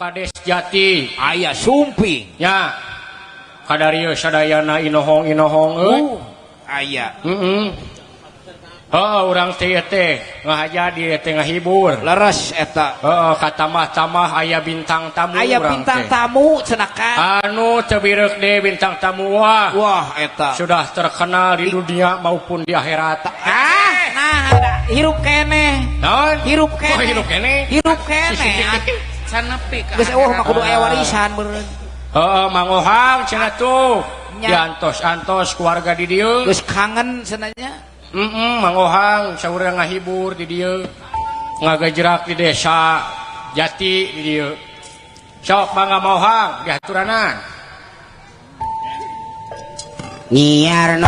Kades Jati aya sumping nya kadarieu sadayana inohong-inohong euy aya heeh heuh urang teh teh ngahaja di teh ngahibur leres eta heuh katamah-tamah aya bintang tamu aya bintang tamu cenah kan anu teu bireuk deui bintang tamu wah wah eta sudah terkenal di dunia maupun di akhirat ah nah hirup keneh naon hirup keneh oh, hirup keneh hirup keneh sanepi ka geus eueuh mah kudu aya warisan beureun heeh Mang Ohang cenah tuh diantos-antos keluarga di dieu geus kangen cenah nya heeh Mang Ohang saurang ngahibur di dieu ngagejrak di desa Jati di dieu sok mangga Mang Ohang dihaturanan nyiar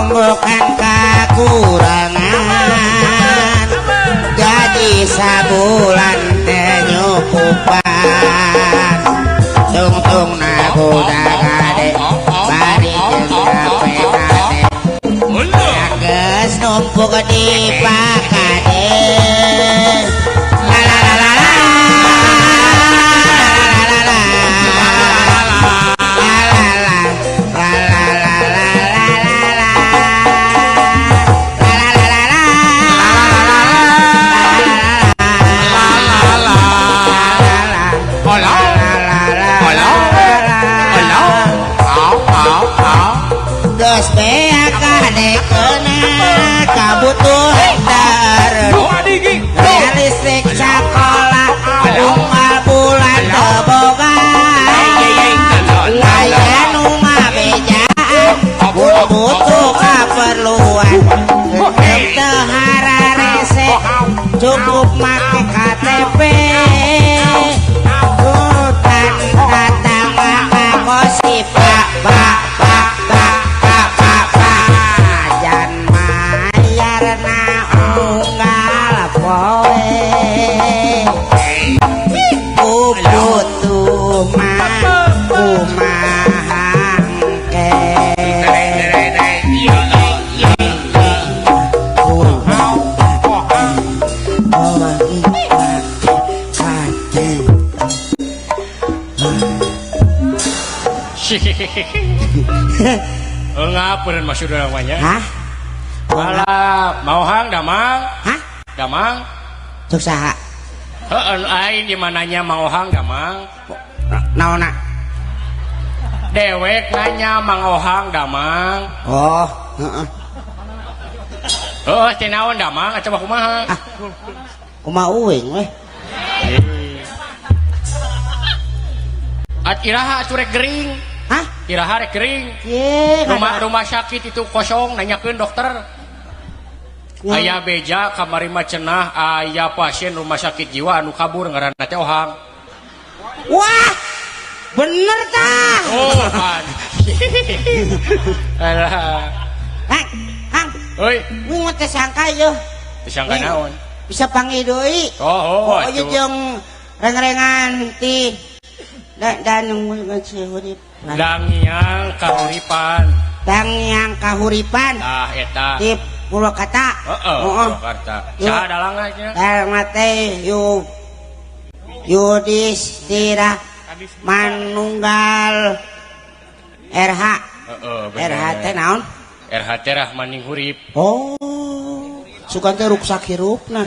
bukan kakurangan jadi sabulan teh nyukupan tungtung nabudak ade bari jeung KPKD geus numpuk di pakade la la la la la la la listrik sekolah unggal bulan teboga aya nu ngabejaan butuh keperluan teu hararese cukup make KTP hutan datang maka kosi pak pak pak pak pak pak pak jan mayarna unggal poe butuh mah kumaha engke Ngapain masuk namanya? Hah? Alah, Mang Ohang damang. Hah? Damang. Cuk saha? Heeh, aing di mananya Mang Ohang damang. Naonna? Dewek nanya Mang Ohang damang. Oh, heeh. Heeh, teh naon damang atuh kumaha? Ah. Kumaha uing weh. At iraha atuh rek gering. Hah? Iraha rek gering. Ye, rumah sakit itu kosong nanyakeun dokter. Aya beja kamari mah cenah aya pasien rumah sakit jiwa anu kabur ngaranna teh Ohang. Wah! Bener tah. Oh, pan. Alah. Hang, hang. Oi, wing mah teh sangka yeuh. Teh sangka naon? Bisa panggil deui. Oh, oh, oh, jeung reng-rengan ti dan hurip. Dangyang kahuripan. Dangyang kahuripan. Tah eta. Di Purwakarta. Heeh, Purwakarta. Saha dalangna nya? Dalangna teh Yudhistira Manunggal RH. Heeh, bener. RH teh naon? RH teh Rahmaning Hurip. Oh. Sugan teh ruksak hirupna.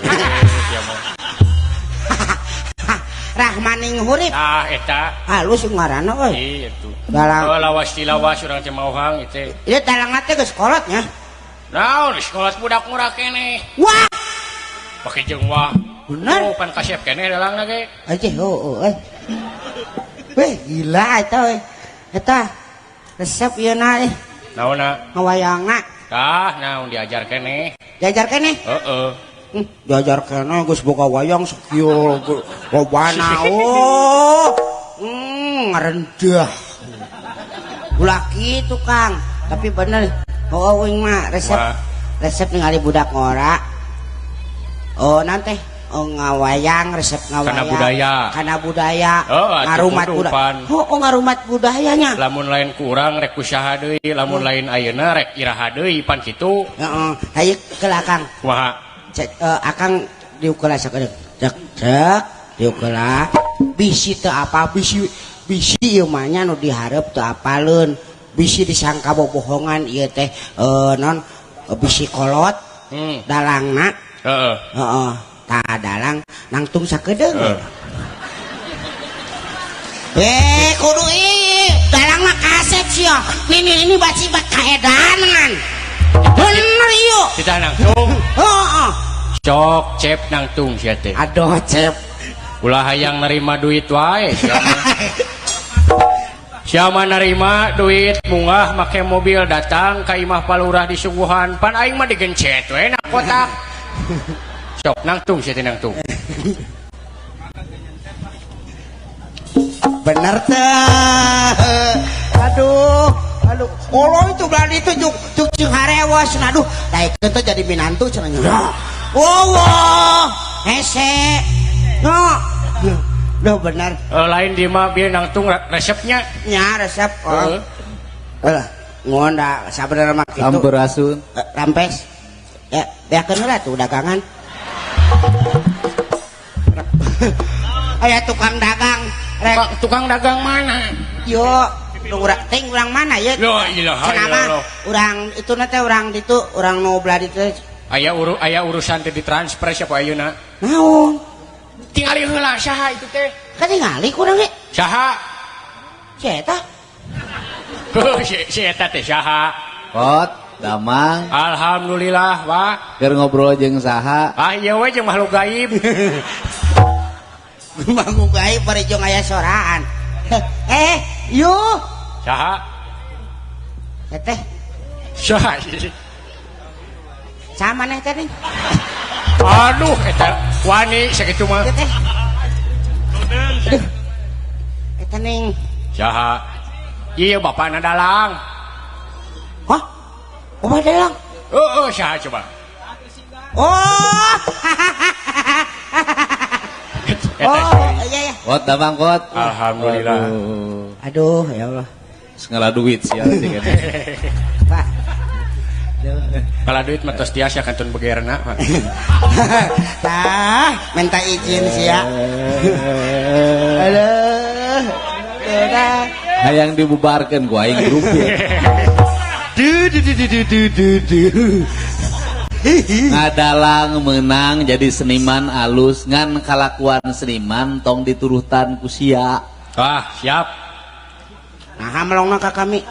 Rahmaning Hurip. Ah eta. Halus ngaranna euy. Iya tuh. Dalang. Oh, lawas tilawas urang teh Mang Ohang ieu. Ieu dalangna teh geus kolot nya. Naon geus kolot budak murah keneh. Wah. Pake jeung wah. Bener. Oh, pan kasep keneh dalangna ge. Aja heueuh euy. Weh, gila eta euy. Eta resep ieu na euy. Naonna? Ngawayangna. Tah, naon diajar keneh. Diajar keneh? Heeh. Diajar keneh geus boga wayang sakieu lobana. Oh, ngarendah. Ulah kitu Kang, tapi bener heueuh wing mah resep. Resep ningali budak ngora. Oh, nanti oh ngawayang resep ngawayang. Kana budaya. Kana budaya. Oh, ngarumat budaya. Oh, ngarumat budayanya. Lamun lain ku urang rek ku saha deui, lamun lain ayeuna rek iraha deui pan kitu. Heeh, hayu keula Kang. Kumaha? Akang diukeula sakedeung. Cek cek diukeula. Bisi teu apa bisi bisi ieu mah nya nu dihareup teu apaleun. Bisi disangka bobohongan ieu teh non bisi kolot. Dalangna. Heeh. Heeh. Tah dalang nangtung sakedeung. Kudu ieu dalang mah kaset sia. Nini ini baci bak kaedanan. Bener ieu. Kita nangtung. Heeh. Cok cep nangtung sia teh. Aduh cep. Ulah hayang nerima duit wae sia. Sia mah nerima duit munggah make mobil datang ka imah palurah disuguhan pan aing mah digencet we na kotak. Sok nangtung sia teh nangtung. Bener teh. Aduh, aduh. Kolong itu berani itu juk juk jeung harewas. Aduh, daekeun teh jadi minantu cenah. Wow, wow. Hese. No. Duh bener. Lain di mah bieu nangtung resepnya. Nya resep. Oh. Heeh. Ngon da sabenerna mah kitu. Sampurasun. Rampes. Ya, beakeun heula tuh dagangan. Aya tukang dagang. Rek. Tukang dagang mana? Yo, urang ting urang mana ya? La ilaha illallah. Urang itu na teh urang ditu, urang nu belah ditu. Aya aya urusan teh ditransfer siapa ayeuna? Naon? Tingali heula saha itu teh? Katingali kurang ge. Saha? Si eta. Heuh, si eta teh saha? Kot, damang. Alhamdulillah, Pak. Keur ngobrol jeung saha? Ah, ieu we jeung makhluk gaib. Makhluk gaib bari jeung aya soraan. Yuh. Saha? Teteh. Saha? Saha maneh teh nih? Aduh, eta wani sakitu mah. Teteh. Aduh. Eta ning. Saha? Ieu bapana dalang. Hah? Bapak dalang? Heeh, saha coba? Oh. Oh, iya ya. Kot damang kot. Alhamdulillah. Aduh, ya Allah. Ngala duit sia sih kan. Pak. Ngala duit mah tos tiasa kantun begerna, Pak. Tah, minta izin sia. Aduh. Udah. Hayang dibubarkeun ku aing grup ya. Du du du du du du du. Ngadalang menang jadi seniman alus ngan kalakuan seniman tong diturutan ku sia. Ah, siap. Nah, melongna ka kami.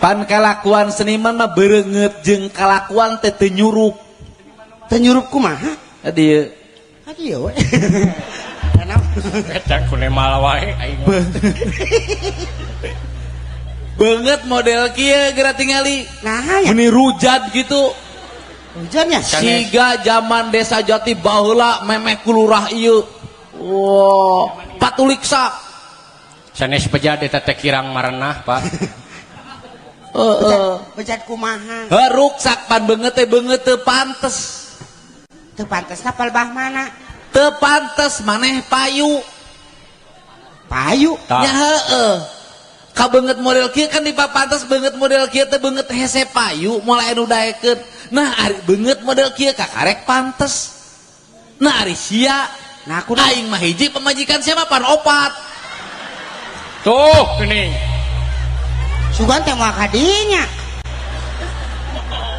Pan kalakuan seniman mah bereungeut jeung kalakuan teh teu nyurup. Teu nyurup kumaha? Dieu. Ha dieu we. Eta kunemal wae aing. Banget model kieu geura tingali. Nah, ya. Meni rujat gitu. Rujatnya siga zaman desa Jati baheula memeh kulurah ieu. Wah, patuliksa. Sanes bejat eta teh kirang marenah, Pak. Heeh. Bejat kumaha? Heuh, ruksak pan beungeut teh beungeut teu pantes. Teu pantesna palbah mana? Teu pantes maneh payu. Payu? Nya heueuh. Ka beungeut model kieu kan dipapantes beungeut model kieu teh beungeut hese payu moal anu daekeun. Nah ari beungeut model kieu kakarek pantes. Nah ari sia, nah aku aing mah hiji pamajikan sia mah pan opat. Tuh geuning. Sugan teh moal ka dinya.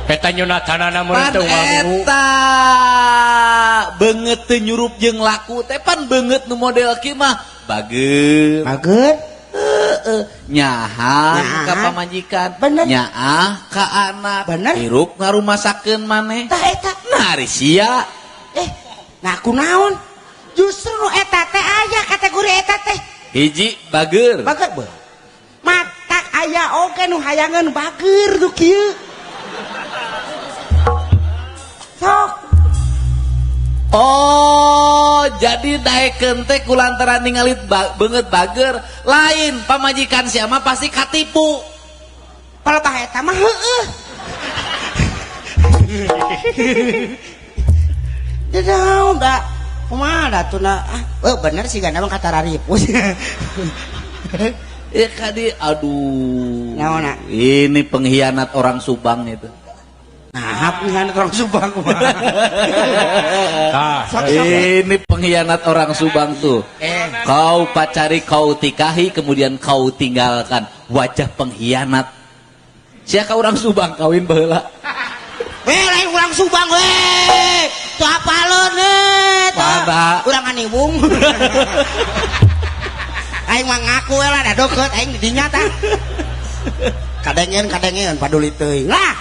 Eta nyunatanana mun teu wangu. Eta beungeut teu nyurup jeung laku teh pan beungeut nu model kieu mah bageut. Bageut. Nyahan ka pamajikan, nyaah ka anak, bener. Hirup ngarumasakeun maneh. Tah eta. Nah ari sia. Nah kunaon? Justru nu eta teh aya kategori eta teh. Hiji bager. Bager beuh. Matak aya oge nu hayangeun bager nu kieu. Sok. Oh, jadi daekeun teh kulantaran ningali beungeut bager, lain pamajikan sia mah pasti katipu. Palebah eta mah heueuh. Daun da kumaha da tuna ah bener sih gana mah katararipu. Kadi aduh. Naonna? Ini pengkhianat orang Subang itu. Nah, pengkhianat orang Subang mah. Ini pengkhianat orang Subang tuh. Kau pacari, kau tikahi, kemudian kau tinggalkan. Wajah pengkhianat. Siapa orang Subang kawin baheula? Weh, lain orang Subang weh. Tuh apaleun teh. Urang aniwung. Aing mah ngaku we lah da deukeut aing di dinya tah. Kadengeun paduli teuing. Lah.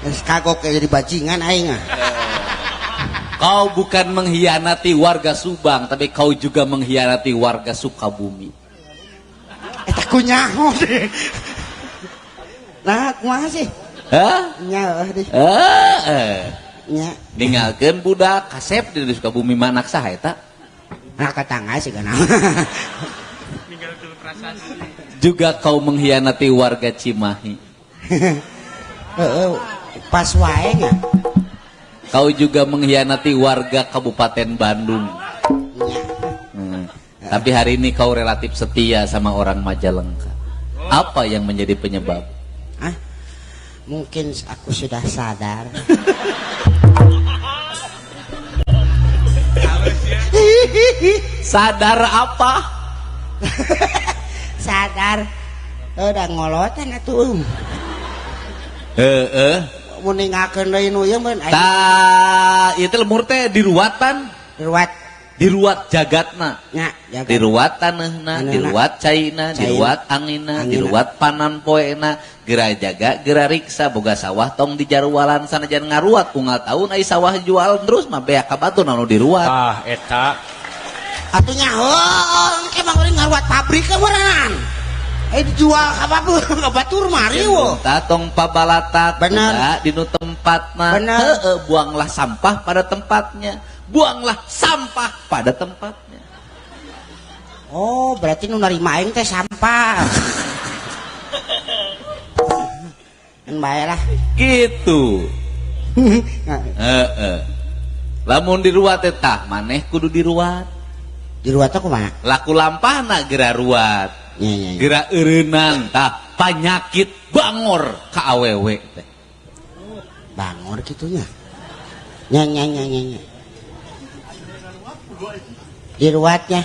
Geus kagok jadi bajingan aing ah. Kau bukan mengkhianati warga Subang, tapi kau juga mengkhianati warga Sukabumi. Eta ku nyaho deh. Nah, kumaha sih? Hah? Nya deh. Heeh. Nya. Ninggalkeun budak kasep di Sukabumi manak saha eta? Nah, katangga sih kana. Juga kau mengkhianati warga Cimahi. Heeh, pas wae nya. Kau juga mengkhianati warga Kabupaten Bandung. Tapi hari ini kau relatif setia sama orang Majalengka. Apa yang menjadi penyebab? Hah? Mungkin aku sudah sadar. Sadar apa? Sadar. Udah ngolotan atuh. Heeh. Mun ningakeun deui nu ieu mun. Tah, ieu teh lemur teh diruatan. Diruat. Diruat jagatna. Nya, jagat. Diruat taneuhna, diruat caina, diruat anginna, diruat panan poena, geura jaga, geura riksa, boga sawah tong dijarualan sanajan ngaruat unggal taun ai sawah jual terus mah beak ka batur anu diruat. Ah, eta. Atuh nya heuh, engke mah ngaruat pabrik ka beneran. Dijual ka batur, ka batur mah riweuh. Tah tong pabalatak, bener dinu tempatna. Heeh, buanglah sampah pada tempatnya. Buanglah sampah pada tempatnya. Oh, berarti nu narima aing teh sampah. Kan bae lah. Gitu. Heeh. Lamun diruat teh tah maneh kudu diruat. Diruat teh kumaha? Laku lampahna geura ruat. Nya. Geura eureunang tah panyakit bangor ka awewe teh. Bangor kitunya. Nya nya nya nya. Diruatnya.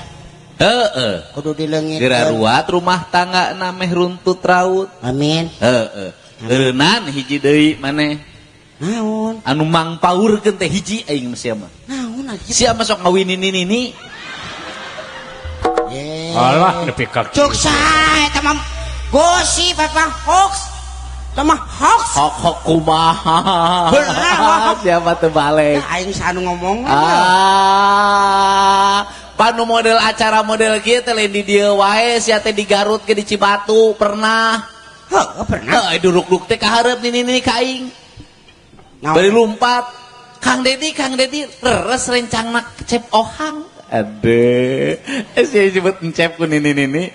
Heeh. Kudu dileungit. Geura ruat rumah tangga na meh runtut raut. Amin. Heeh. Eureunnan hiji deui maneh. Naon? Anu mangpaurkeun teh hiji aing sia mah. Naon atuh? Sia mah sok ngawinin nini. Alah nepi ka cuk sae eta mah gosip apa hoax. Eta mah hoax. Hoax kumaha? Bener. Siapa teu balik? Aing sanu ngomong. Ah, panu model acara model kieu teh lain di dieu wae sia teh di Garut ke di Cibatu pernah. Heuh, pernah. Heuh, duruk-duruk teh ka hareup nini-nini ka aing. Bari lumpat. Kang Dedi reres rencangna Cep Ohang. Ade, sia disebut encep ku nini-nini.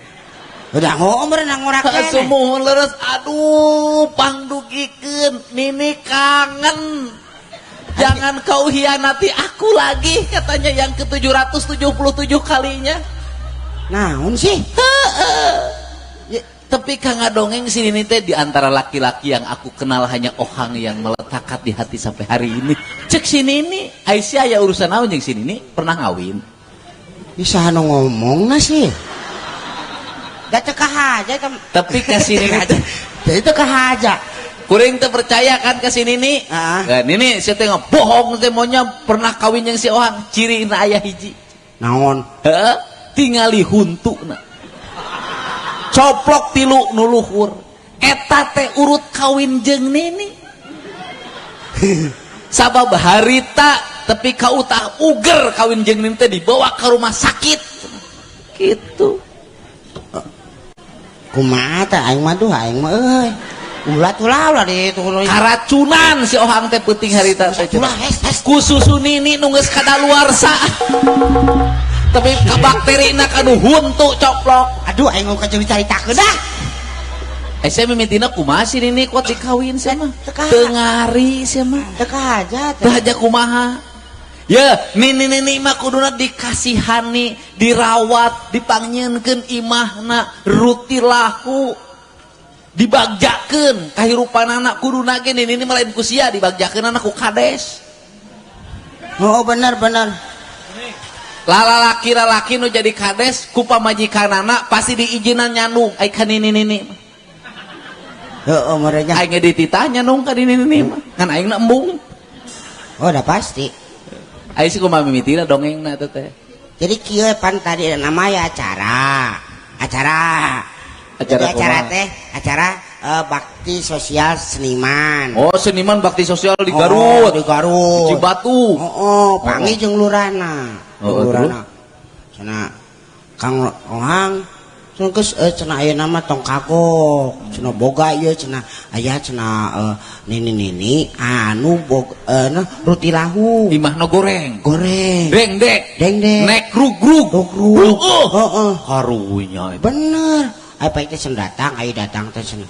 Udah ngomong berenang ngorak kene. Sumuhun leres, aduh, pangdugikeun, nini kangen. Jangan kau hianati aku lagi, katanya yang ke-777 kalinya. Naon sih? Heeh. Tapi kang ngadongeng si nini teh di antara laki-laki yang aku kenal hanya Ohang yang meletakkan di hati sampai hari ini. Cek si nini, Aisyah ya urusan naon jeung si nini pernah ngawin. Bisa anu ngomongna sih. Da teu kahaja tapi ka si nini teh teu kahaja. Kuring teu percaya kan ka si nini. Nah, nini sia teh bohong teh maunya pernah kawin jeung si Ohang, cirina aya hiji. Naon? Heeh, tingali huntuna. Coplok tilu nu luhur. Eta teh urut kawin jeung nini. Sabab harita tapi kau tah uger kawin jeung nini teh dibawa ke rumah sakit. Gitu. Kumaha teh aing mah duh aing mah euy. Ulah tulah ulah di karacunan si Ohang teh peuting harita teh. Ku susu nini nu geus kadaluarsa. Tapi ka bakterina kanu huntu coplok. Aduh aing ka jeung dicaritakeun dah. Saya mimitina kumaha si nini kuat dikawin sia mah. Teu ngari sia mah. Teu kahaja. Teu haja kumaha. Ya, nini-nini mah kuduna dikasihani, dirawat, dipangnyieunkeun imahna, ruti lahu. Dibagjakeun kahirupanana kuduna ge nini mah lain ku sia dibagjakeunana ku kades. Oh bener bener. Lalaki-lalaki nu jadi kades ku pamajikanana pasti diizinan nyandung ai ka nini-nini. Heeh merenya. Aing ge dititah nyandung ka nini-nini mah. Ngan aing na embung. Oh udah pasti. Aing sih kumaha mimitina dongengna eta teh. Jadi kieu pan tadi namanya acara. Acara. Acara jadi acara teh acara bakti sosial seniman. Oh, seniman bakti sosial di Garut. Oh, di Garut. Di Cibatu. Oh, panggih jeung lurana. Oh, lurana. Cenah Kang Ohang cenah geus cenah ayeuna mah tong kagok. Cenah boga ieu cenah aya cenah nini-nini anu boga ruti lahu. Imahna goreng. Goreng. Dengdek. Dengdek. Nek rug-rug. Rug-rug. Heeh. Karunya. Bener. Ayo teh sen datang, ayo datang teh sen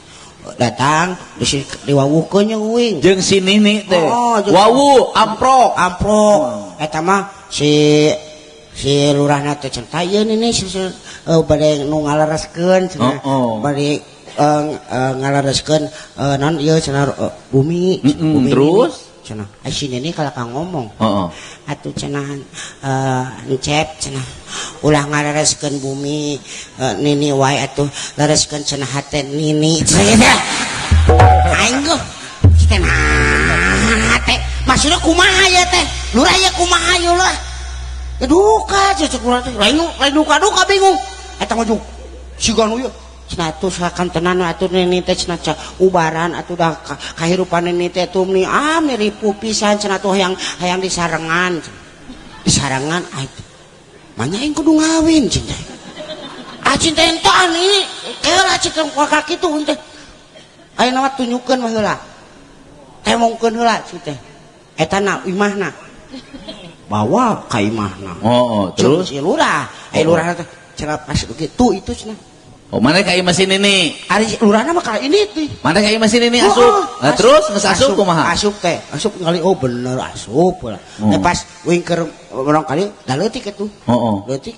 datang di diwawuhkeun nya uing. Jeung si nini teh. Oh, wawu amprok. Amprok. Eta mah si si lurahna teh cenah tah ieu nini bade nu ngalereskeun cenah. Bade ngalereskeun naon ieu cenah bumi. Bumi terus cenah. Ai si nini kalaka ngomong. Heeh. Atuh cenah encep cenah ulah ngalereskeun bumi nini wae atuh lereskeun cenah hate nini cenah. Aing geus cenah hate maksudna kumaha ya teh? Lurah ya kumaha ieu lah. Ya duka cecek lurah teh lain lain duka-duka bingung. Eta mah siga nu ieu cenah atuh sakantenan atuh nini teh cenah ubaran atuh dah kahirupan nini teh tumni ah miripu pisan cenah tuh hayang hayang disarengan. Disarengan atuh. Manya aing kudu ngawin cinta. Ah cinta entoan ini keula cinta ka kitu teh. Ayeuna mah tunjukkeun mah heula. Temongkeun heula cinta. Eta na imahna. Bawa ka imahna. Oh, terus si lurah. Ai lurah teh cenah pas begitu itu cenah. Oh, mana ka imah si nini? Ari lurahna mah ka ini teh. Mana ka imah si nini asup? Nah, terus geus asup kumaha? Asup teh, asup ngali oh bener asup lah. Oh. Pas wing keur urang kali da leutik atuh. Heeh. Leutik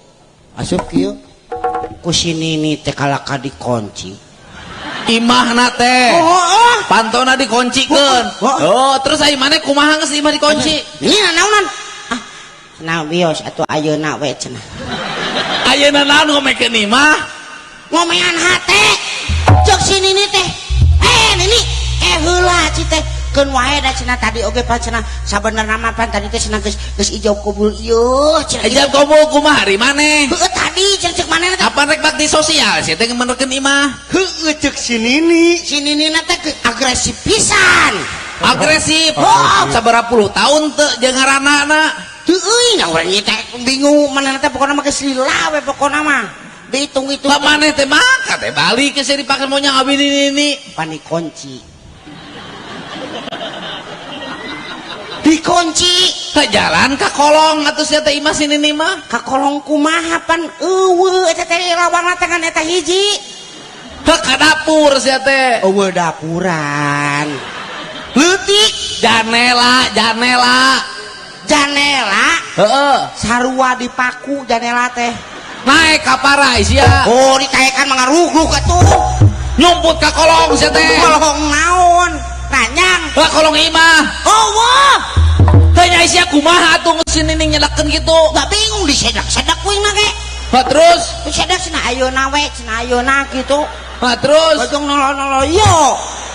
asup kieu. Ku si nini teh kalaka dikunci. Imahna teh. Oh, pantona dikuncikeun. Oh, terus ai maneh kumaha geus imah dikunci? Ini naonan? Ah, cenah bios atuh ayeuna we cenah. Ayeuna naon ngomekeun imah? Ngomean hate cek si nini teh nini heula ci teh keun wae da cenah tadi oge pan cenah sabenerna mah pan tadi teh cenah geus geus ijab kabul ieu cenah ijab kabul kumaha ari maneh heueuh tadi cek cek maneh teh apa rek bakti sosial sia teh menerkeun imah heueuh cek si nini na teh agresif pisan agresif oh sabaraha puluh tahun teu jeung ngaranana teu euy nya urang teh bingung manehna teh pokona mah geus lila we pokona mah dihitung-hitung. Pak maneh teh maka teh balik ke sini pakai maunya ngawin ini pan dikunci. Dikunci ke jalan ka kolong atuh sia teh imah sini nih mah. Ka kolong kumaha pan eueuh eta teh lawanna teh kan eta hiji. Ke ka dapur sia teh. Eueuh dapuran. Leutik janela, janela. Janela? Heeh. Sarua dipaku janela teh. Naik ka parai sia. Oh, ditaekan mah ngarugluk atuh. Nyumput ka kolong sia teh. Kolong naon? Ranyang. Lah kolong imah. Oh, wah. Teh nya sia kumaha atuh geus nini nyedakeun kitu. Gak bingung disedak-sedak kuing mah ge. Lah terus disedak cenah ayeuna we, cenah ayeuna kitu. Lah terus bojong nolol-nolol ieu.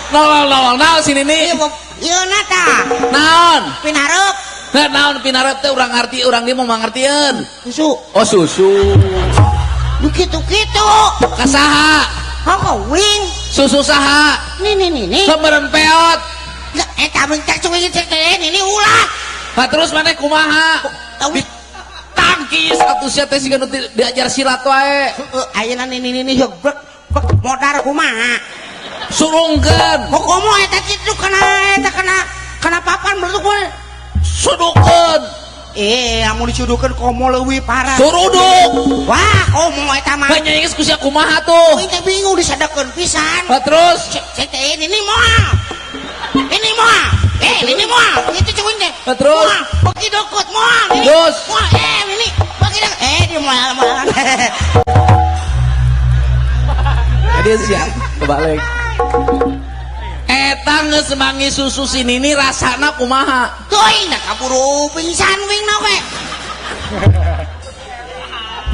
Nolol-nolol naon si nini? Ieu na tah. Naon? Pinareup. Nah, naon pinareup teh urang ngarti, urang dia mau mangartieun. Susu. Oh, susu. Nu kitu-kitu. Ka saha? Hoko wing. Susu saha? Nini nini. Kemeureun peot. Lah eta mun cek cuing cek teh nini ulah. Lah terus maneh kumaha? Ditangkis atuh sia teh siga nu diajar silat wae. Heeh, ayeuna nini nini heug brek brek modar kumaha? Surungkeun. Komo eta kitu kana eta kana kana papan berarti kumaha? Sudukeun. Amun disudukeun komo leuwih parah. Suruduk. Wah, komo eta mah. Nya geus ku sia kumaha tuh? Aing teh bingung disadekeun pisan. Lah terus cek teh ini moal. Ini moal. Ini moal. Itu cuing teh. Lah terus bagi dokot moal. Terus moal ini bagi dok. Dia moal moal. Jadi siap kebalik. Eta geus mangi susu si Nini rasana kumaha? Teuing da kaburu pingsan wing na we.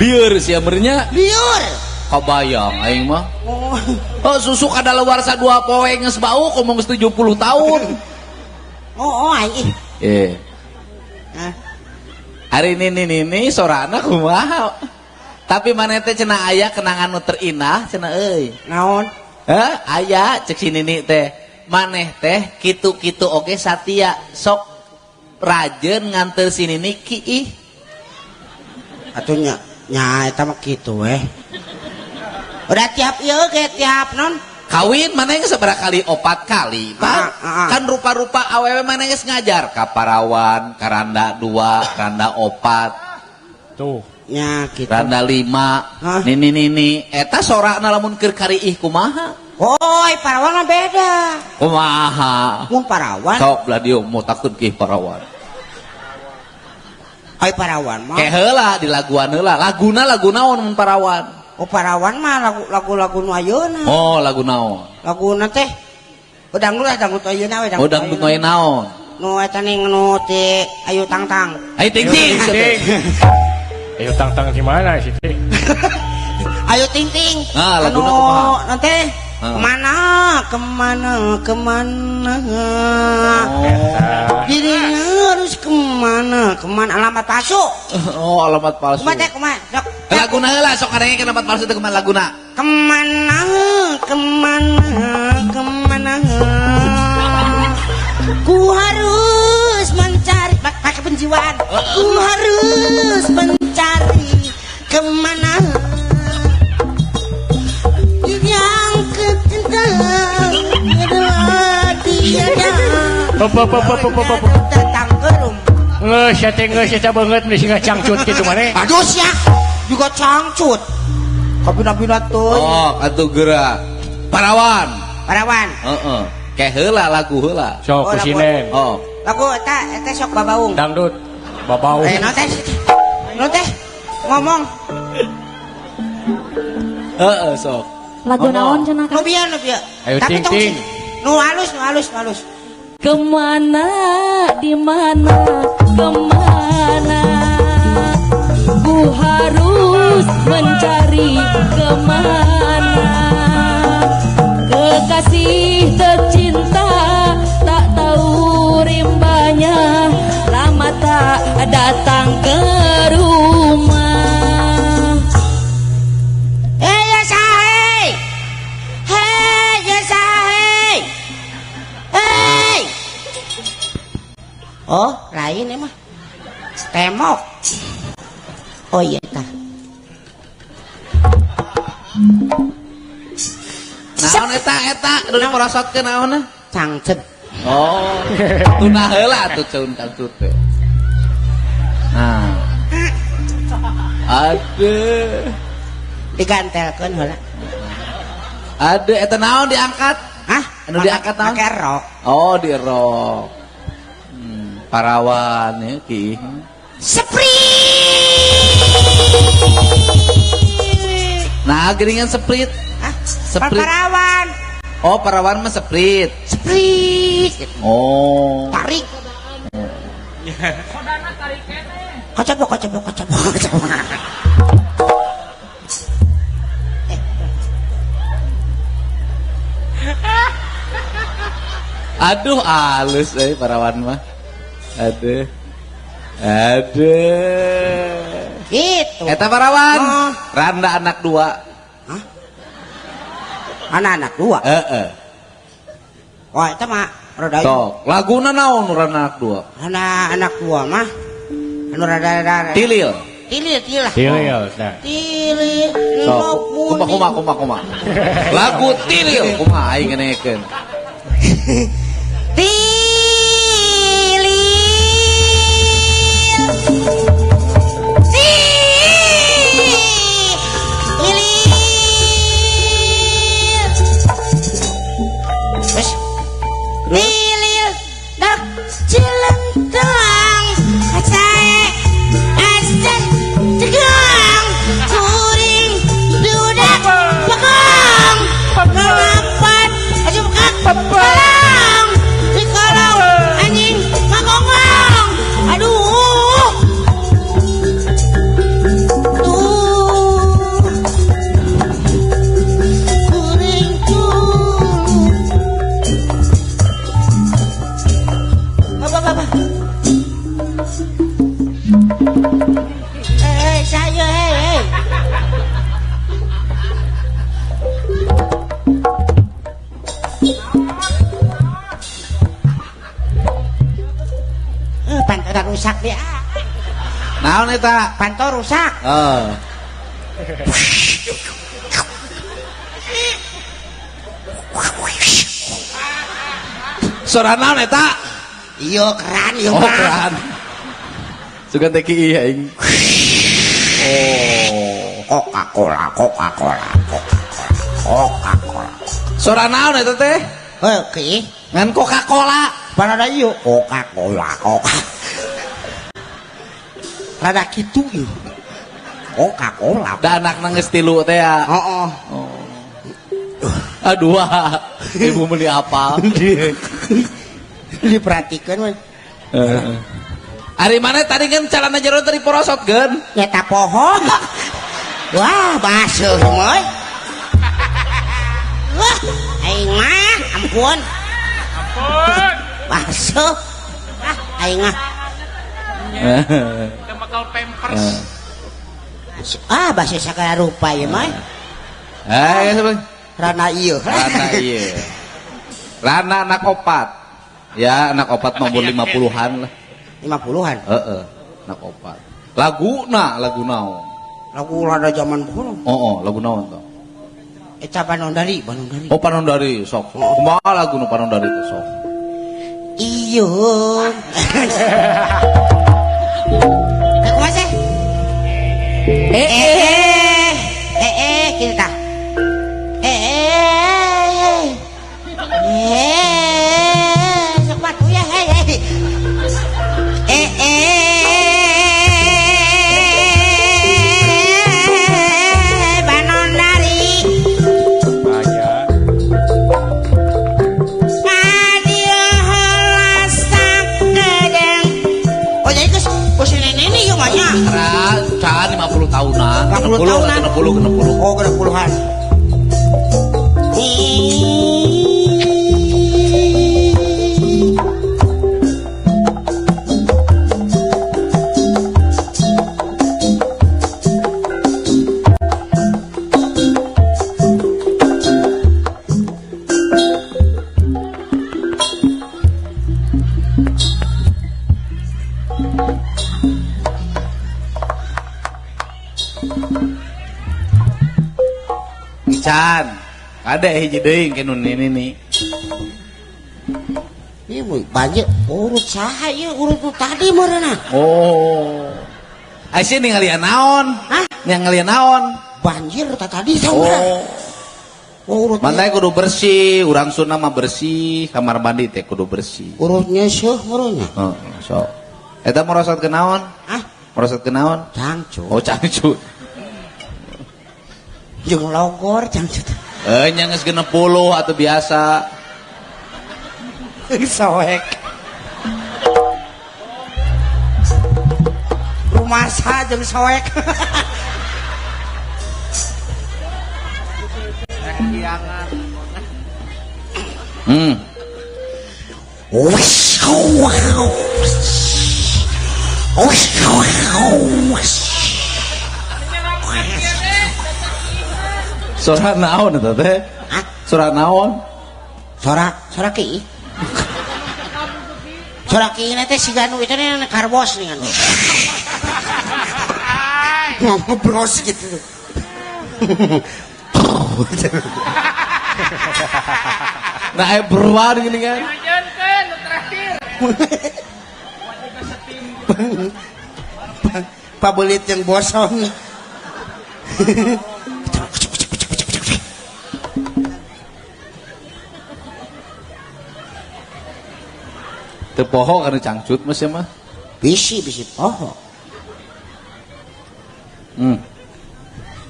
Lieur sia mernya. Liur. Kabayang aing mah. Oh. Oh, susu kadaluarsa 2 poe geus bau komo geus 70 tahun. Oh, oh aing. Eh. Hah? Hari Nini Nini sorana kumaha? Tapi maneh teh cenah aya kenangan nu terindah cenah euy. Naon? Hah? Aya cek si Nini teh. Maneh teh kitu-kitu oge satia sok rajeun nganteur si Nini kiih. Atuh nya nya eta mah kitu weh. Udah tiap ieu ge tiap non. Kawin maneh geus sabaraha kali? 4 kali, Pak. Kan rupa-rupa awewe maneh geus ngajar ka parawan, ka randa 2, randa 4. Tuh. Nya kitu. Randa 5. Hah? Nini nini eta sorana lamun keur kariih kumaha? Oi, parawan mah beda. Kumaha? Mun parawan. Sok belah dieu mau takut ki parawan. Ai parawan mah. Ke heula di laguan heula. Laguna lagu naon mun parawan? Oh, parawan mah lagu-lagu nu ayeuna. Oh, lagu naon? Laguna teh oh, dangdut lah, dangdut ayeuna we, Oh, dangdut nu naon? Nu eta ning nu ti Ayu Tang Tang. Ayu Ting Ting. Ayu Tang Tang di mana sih teh? Ayu Ting Ting. Nah, laguna Anu, kumaha? nanti Ah. kemana kemana kemana? Oh. Dirinya harus kemana kemana alamat palsu. Oh, alamat palsu. Kumaha teh kumaha? Sok. Laguna heula sok kadenge alamat palsu teh kumaha laguna? Kemana kemana kemana? Ku harus mencari pakai penjiwaan. Ku harus mencari kemana yang kecinta adalah tiada. Apa. Datang ke rumah. Ngeus ya teh ngeus eta beungeut meni singa cangcut kitu maneh. Aduh sia, juga cangcut. Kabina-bina teuing. Oh, atuh geura. Parawan. Parawan. Heeh. Ke heula lagu heula. Sok Oh, lagu. kusinen. Oh. Lagu eta eta sok babaung. Dangdut. Babaung. Eh, no teh. No teh. Ngomong. Heeh, sok. Lagu naon cenah Nu bieu nu bieu. Ayo, Tapi ting, tong ting. Nu halus, nu halus, nu halus. Kemana, di mana, kemana ku harus mencari kemana kekasih tercinta tak tahu rimbanya lama tak datang ke rumah. Eh ya sahe. Hei ya sahe. Hei. Oh, lain emang. Temok. Oh iya tah. Naon eta eta nu diporosotkeun naonna? Cangcut. Oh. Tunah heula atuh ceun cangcut teh. Nah. Aduh. Digantelkeun heula. Aduh eta naon diangkat? Hah? Anu diangkat naon? Make rok. Oh, di rok. Parawan ya ki. Seprit. Nah, geringan seprit. Hah? Seprit. Parawan. Oh, parawan mah seprit. Seprit. Oh. Tarik. Kocok, kocok, kocok, kocok. Aduh, halus parawan mah. Aduh. Aduh. Gitu. Eta parawan. Oh. Randa anak 2. Hah? Anak-anak 2? Heeh. Wah, eta mah rada. Sok, laguna naon randa anak 2? Anak-anak 2 mah anu rada-rada. Tilil. Tilil, tilil. Tilil, nah. Tilil. Sok, kumaha kumaha kumaha. Lagu Tilil kumaha aing ngenekeun. Tilil. Tilil. Terus. Tilil dak cilentang sae asen tegang kuring dudak pekong ngelapat Rusak dia. Naon eta? Panto rusak. Heeh. Suara naon eta? Iya keran ieu Oh, mah. keran. Sugan teh kieu aing. Oh, Coca-Cola, Coca-Cola, Coca-Cola, Coca-Cola. Suara naon eta teh? Heuh, kieu. Ngan Coca-Cola. Panada ieu Coca-Cola, Coca. Rada kitu ieu. Coca-Cola. Da anakna geus tilu teh ya. Heeh. Oh. Aduh, ibu beli apa? Diperhatikeun we. Heeh. Ari mana tadi kan calana jero tadi porosot geun. Nyata pohon. Wah, basuh moy. Wah, aing mah ampun. Ampun. Basuh. Ah, aing mah. Kita bakal pampers. Ah, basuh sagala rupa ieu mah. Eh, sebelah. Rana ieu. Rana ieu. Rana anak opat. Ya, anak opat nomor 50-an lah. 50-an. Heeh, anak opat. Laguna, lagu naon? Lagu rada zaman baheula. Oh, lagu naon tuh? Eta Panondari, Panondari. Oh, Panondari sok. Kumaha lagu nu Panondari teh sok? Iyo. Eh, kumaha sih? Eh eh Eh, kitu tah. Eh eh. Eh, sok batu ya, hei hei. Eh eh, Panondari. Aya. Adil heula sakedeng. Oh, jadi geus geus nenek ieu mah nya. Ra, can 50 tahunan. 50 tahunan. 60, 60. Oh, 60-an. Can, ada hiji deui ke nu nini nih. Ieu mah banjir urut saha ieu urut nu tadi meureunna. Oh. Aisyah ningalian naon? Hah? Ningalian naon? Banjir ta tadi saurang. Oh. Oh, urut. Mantai kudu bersih, urang Sunda mah bersih, kamar mandi teh kudu bersih. Urutnya seuh meureunna. Heeh, sok. Eta merosot ke naon? Hah? Merosot ke naon? Cangcut. Oh, cangcut. Jeung logor cangcut. Eh, nya geus 60 atau biasa. Soek. Rumasa jeung soek. Hmm. Suara naon eta teh? Hah? Suara naon? Sora, sora ki. Sora ki na teh siga nu itu nih karbos nih kan. Ngobros gitu. Nah, beruan gini kan. Dilanjutkeun nu terakhir. Pabelit yang bosong. Teu poho kana cangcut mah sia mah. Bisi bisi poho. Hmm.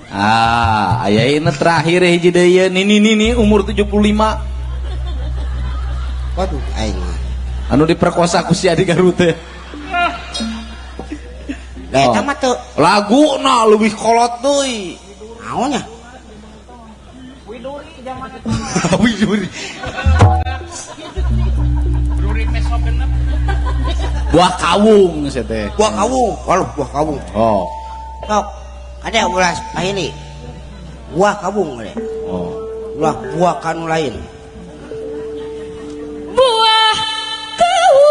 Ah, aya ieu terakhir hiji deui ieu nini nini umur 75. Waduh, aing mah. Anu diperkosa ku si Adi Garut teh. Da eta mah teu Laguna leuwih kolot deui. naonnya. Widuri zaman itu. Widuri. Widuri peso genep. Buah kawung sia teh. Buah kawung, waduh buah kawung. Oh. Sok, ada ulas pahili. Buah kawung ada. Oh. Ulah buah kanu lain. Buah kawung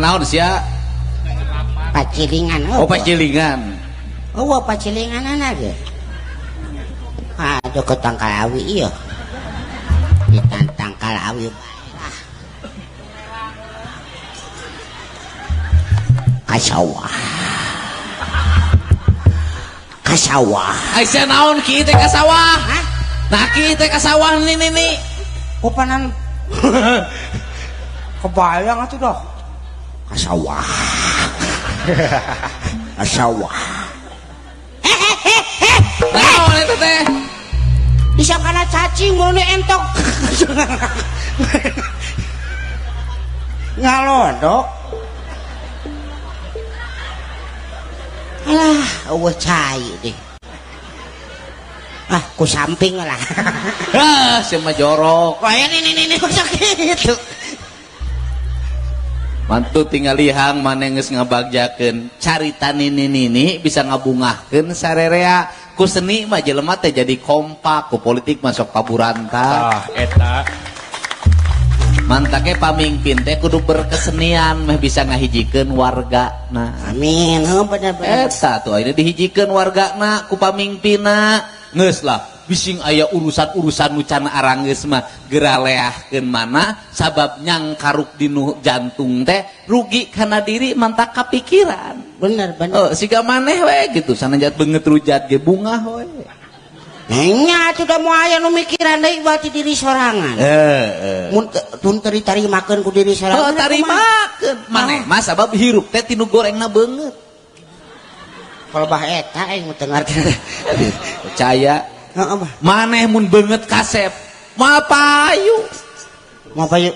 naon sia? Pacilingan. Oh, pacilingan. Oh, pacilinganana ge. Aduh ke tangkal awi ieu. Di tangkal awi. Kasawah. Kasawah. Ai sia naon ki teh kasawah? Hah? Nah ki teh kasawah nini. Kopanan kebayang atuh dah. Kasawah. Kasawah. Naon eta teh? Disangkana cacing mun entok. Ngalodok. Alah, eueuh cai deh. Ah, ku samping lah. Ah, sia mah jorok. Wah, ini kok sakitu. Mantu tinggal lihang maneh geus ngabagjakeun carita nini-nini bisa ngabungahkeun sarerea. Ku seni mah jelema teh jadi kompak, ku politik masuk paburanta. Ah, eta. Mantake pamingpin teh kudu berkesenian meh bisa ngahijikeun wargana. Amin, heuh bener-bener. Eta tuh ayeuna dihijikeun wargana ku pamingpinna. Geus lah, bising aya urusan-urusan nu can aranggeus mah geura leahkeun mana sabab nyangkaruk dinu jantung teh rugi kana diri mantak kapikiran. Bener bener. Oh, siga maneh we gitu sanajan beungeut rujat ge bungah we. Nya atuh da moal aya nu mikiran deui berarti diri sorangan. Heeh. Mun tun teu ditarimakeun ku diri sorangan. Heuh, tarimakeun. Maneh mah sabab hirup teh tinu gorengna beungeut. Palebah eta aing mah teu ngarti. Percaya. Heeh mah. Maneh mun beungeut kasep, moal payu. Moal payu.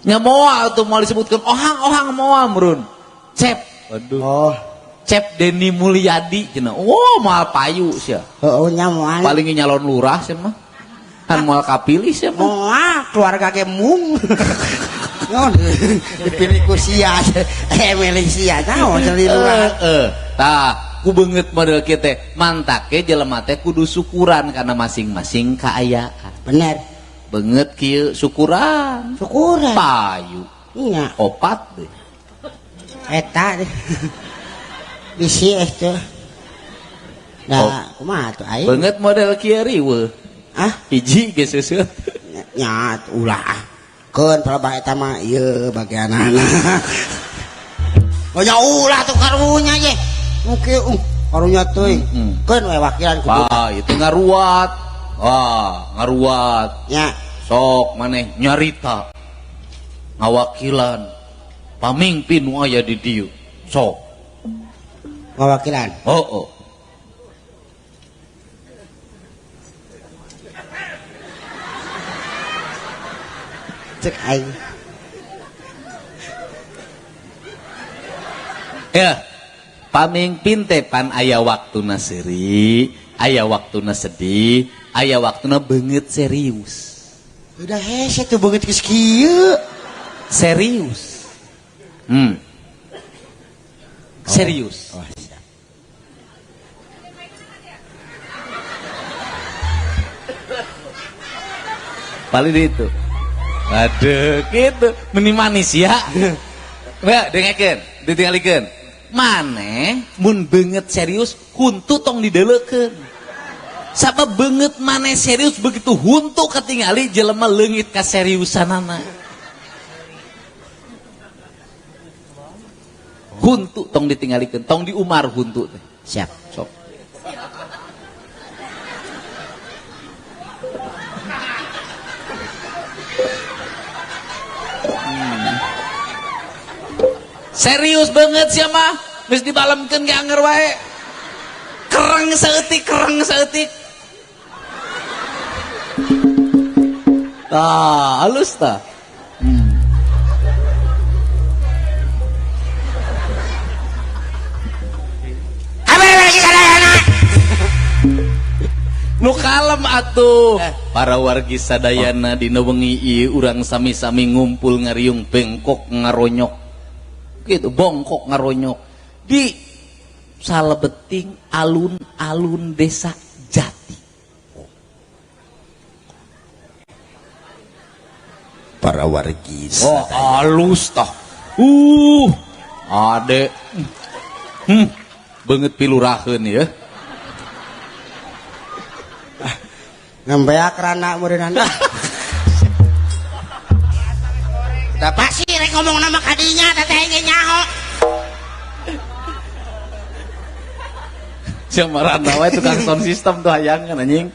Nya moal tuh moal disebutkeun ohang-ohang moal murun. Cep. Aduh. Oh. Cep Denny Mulyadi cenah. Oh, moal payu sia. Heeh nya moal. Paling nyalon lurah sia mah. Kan moal kapilih sia mah. Moal keluarga ge mung. Naon dipilih ku sia. Milih sia naon jadi lurah. Heeh. Tah, ku beungeut model kieu teh mantake jelema teh kudu syukuran kana masing-masing kaayaan. Bener. Beungeut kieu syukuran. Syukuran. Payu. Nya. Opat deh. Eta deh. Bisi tuh. Nah, kumaha tuh aing? Beungeut model kieu riweuh. Ah, hiji ge seuseut. Nya ulah. Keun palebah eta mah ieu bagianana. Oh nya ulah tuh karunya ye. Nu kieu karunya teuing. Keun we wakilan kudu. Ah, itu ngaruat. Ah, ngaruat. Nya. Sok maneh nyarita. Ngawakilan pamingpin nu aya di dieu. Sok. Ngawakilan. Oh, oh. Cek aing. Ya, pamingpin teh pan aya waktuna seuri, aya waktuna sedih, aya waktuna beungeut serius. Udah hese tuh beungeut geus kieu. Serius. Serius. Oh, siap. Paling itu. Aduh, gitu. Meni manis ya. Wah, dengekeun, ditinggalikeun. Maneh mun beungeut serius huntu tong dideulekeun. Sabab beungeut maneh serius begitu huntu katingali jelema leungit kaseriusanana. Huntu tong ditinggalikeun, tong diumar huntu teh. Siap. Sok. Serius banget sia mah, geus dibalemkeun ge anger wae. Kereng saeutik, kereng saeutik. Tah, halus tah. Nu kalem atuh. Para wargi sadayana dina wengi ieu urang sami-sami ngumpul ngariung bengkok ngaronyok. Gitu, bongkok ngaronyok di salebeting alun-alun desa Jati. Para wargi oh, halus tah. Ade. Beungeut piluraheun ya. Ngembeak rana meureunana. Da pasti rek ngomong nama kadinya teh aing nyaho. Sia marana wae tukang sound system tuh hayangan anjing.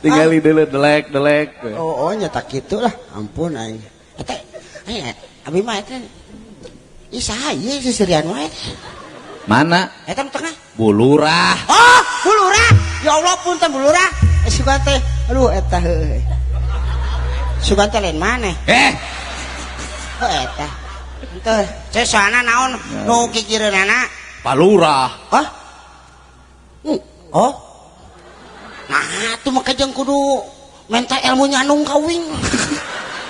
Tinggali deuleu delek-delek. Oh, nya tak kitu lah. Ampun aing. Eta abi mah eta. Ih saha ieu seserian wae. Mana? Eta nu tengah. Bulurah. Oh, bulurah. Ya Allah punten bulurah. Sugan teh. Aduh eta heueuh. Sugan teh lain maneh. Oh eta. Henteu, ceu soalna naon nu kikireunana? Palurah. Hah? Oh. Nah, atuh mah kajeng kudu menta ilmu nyanung ka uing.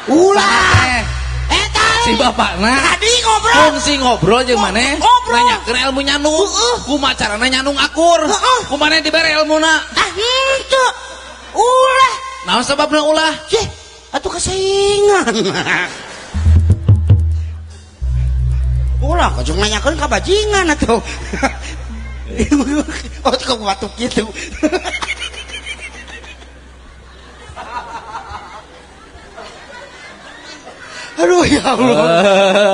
Ulah. Eta si bapakna tadi ngobrol. Fungsi ngobrol jeung maneh nanyakeun ilmu nyanung. Kumaha carana nyanung akur? Kumaha dibere ilmuna? Ah henteu. Ulah. Naon sababna ulah? Yeh, atuh kasaingan. Ulah kajeng nanyakeun ka bajingan atuh. Oh, kok batuk gitu. Aduh ya Allah.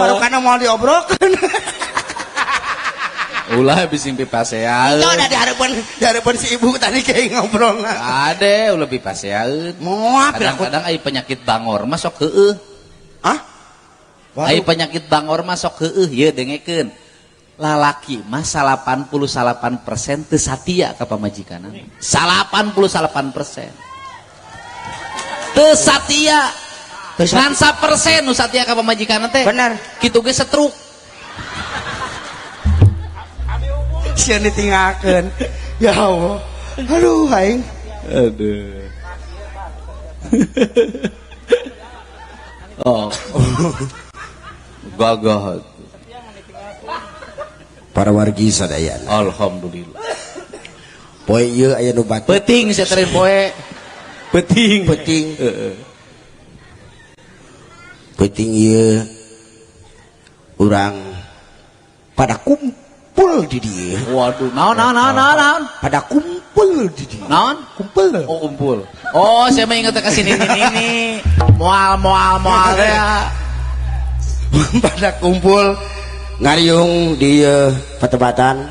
Baru karena mau diobrolkan. Ulah bising pipasean. Itu ada di harapan si ibu tadi kayak ngobrol. Ade, ulah pipasean. Moal kadang-kadang ai penyakit bangor mah sok heueuh. Hah? Ai penyakit bangor mah sok heueuh ieu dengekeun. Lalaki mah 88% teu satia ka pamajikanna. 88% teu satia. Ngan 1% nu satia ka pamajikanna teh. Bener. Kitu ge setruk. Sieun ditinggalkeun. Ya Allah. Aduh aing. Aduh. Oh. Gagah. Para wargi sadayana. Alhamdulillah. Poe ieu aya nu batuk. Peuting saterin poe. Peuting. Peuting. Heeh. Peuting ieu urang pada kumpul di dieu. Waduh, naon naon naon naon. Pada kumpul di dieu. Naon? Kumpul. Oh, kumpul. Oh, saya mah inget ka sini ini. Moal moal moal ya. Pada kumpul ngariung di patebatan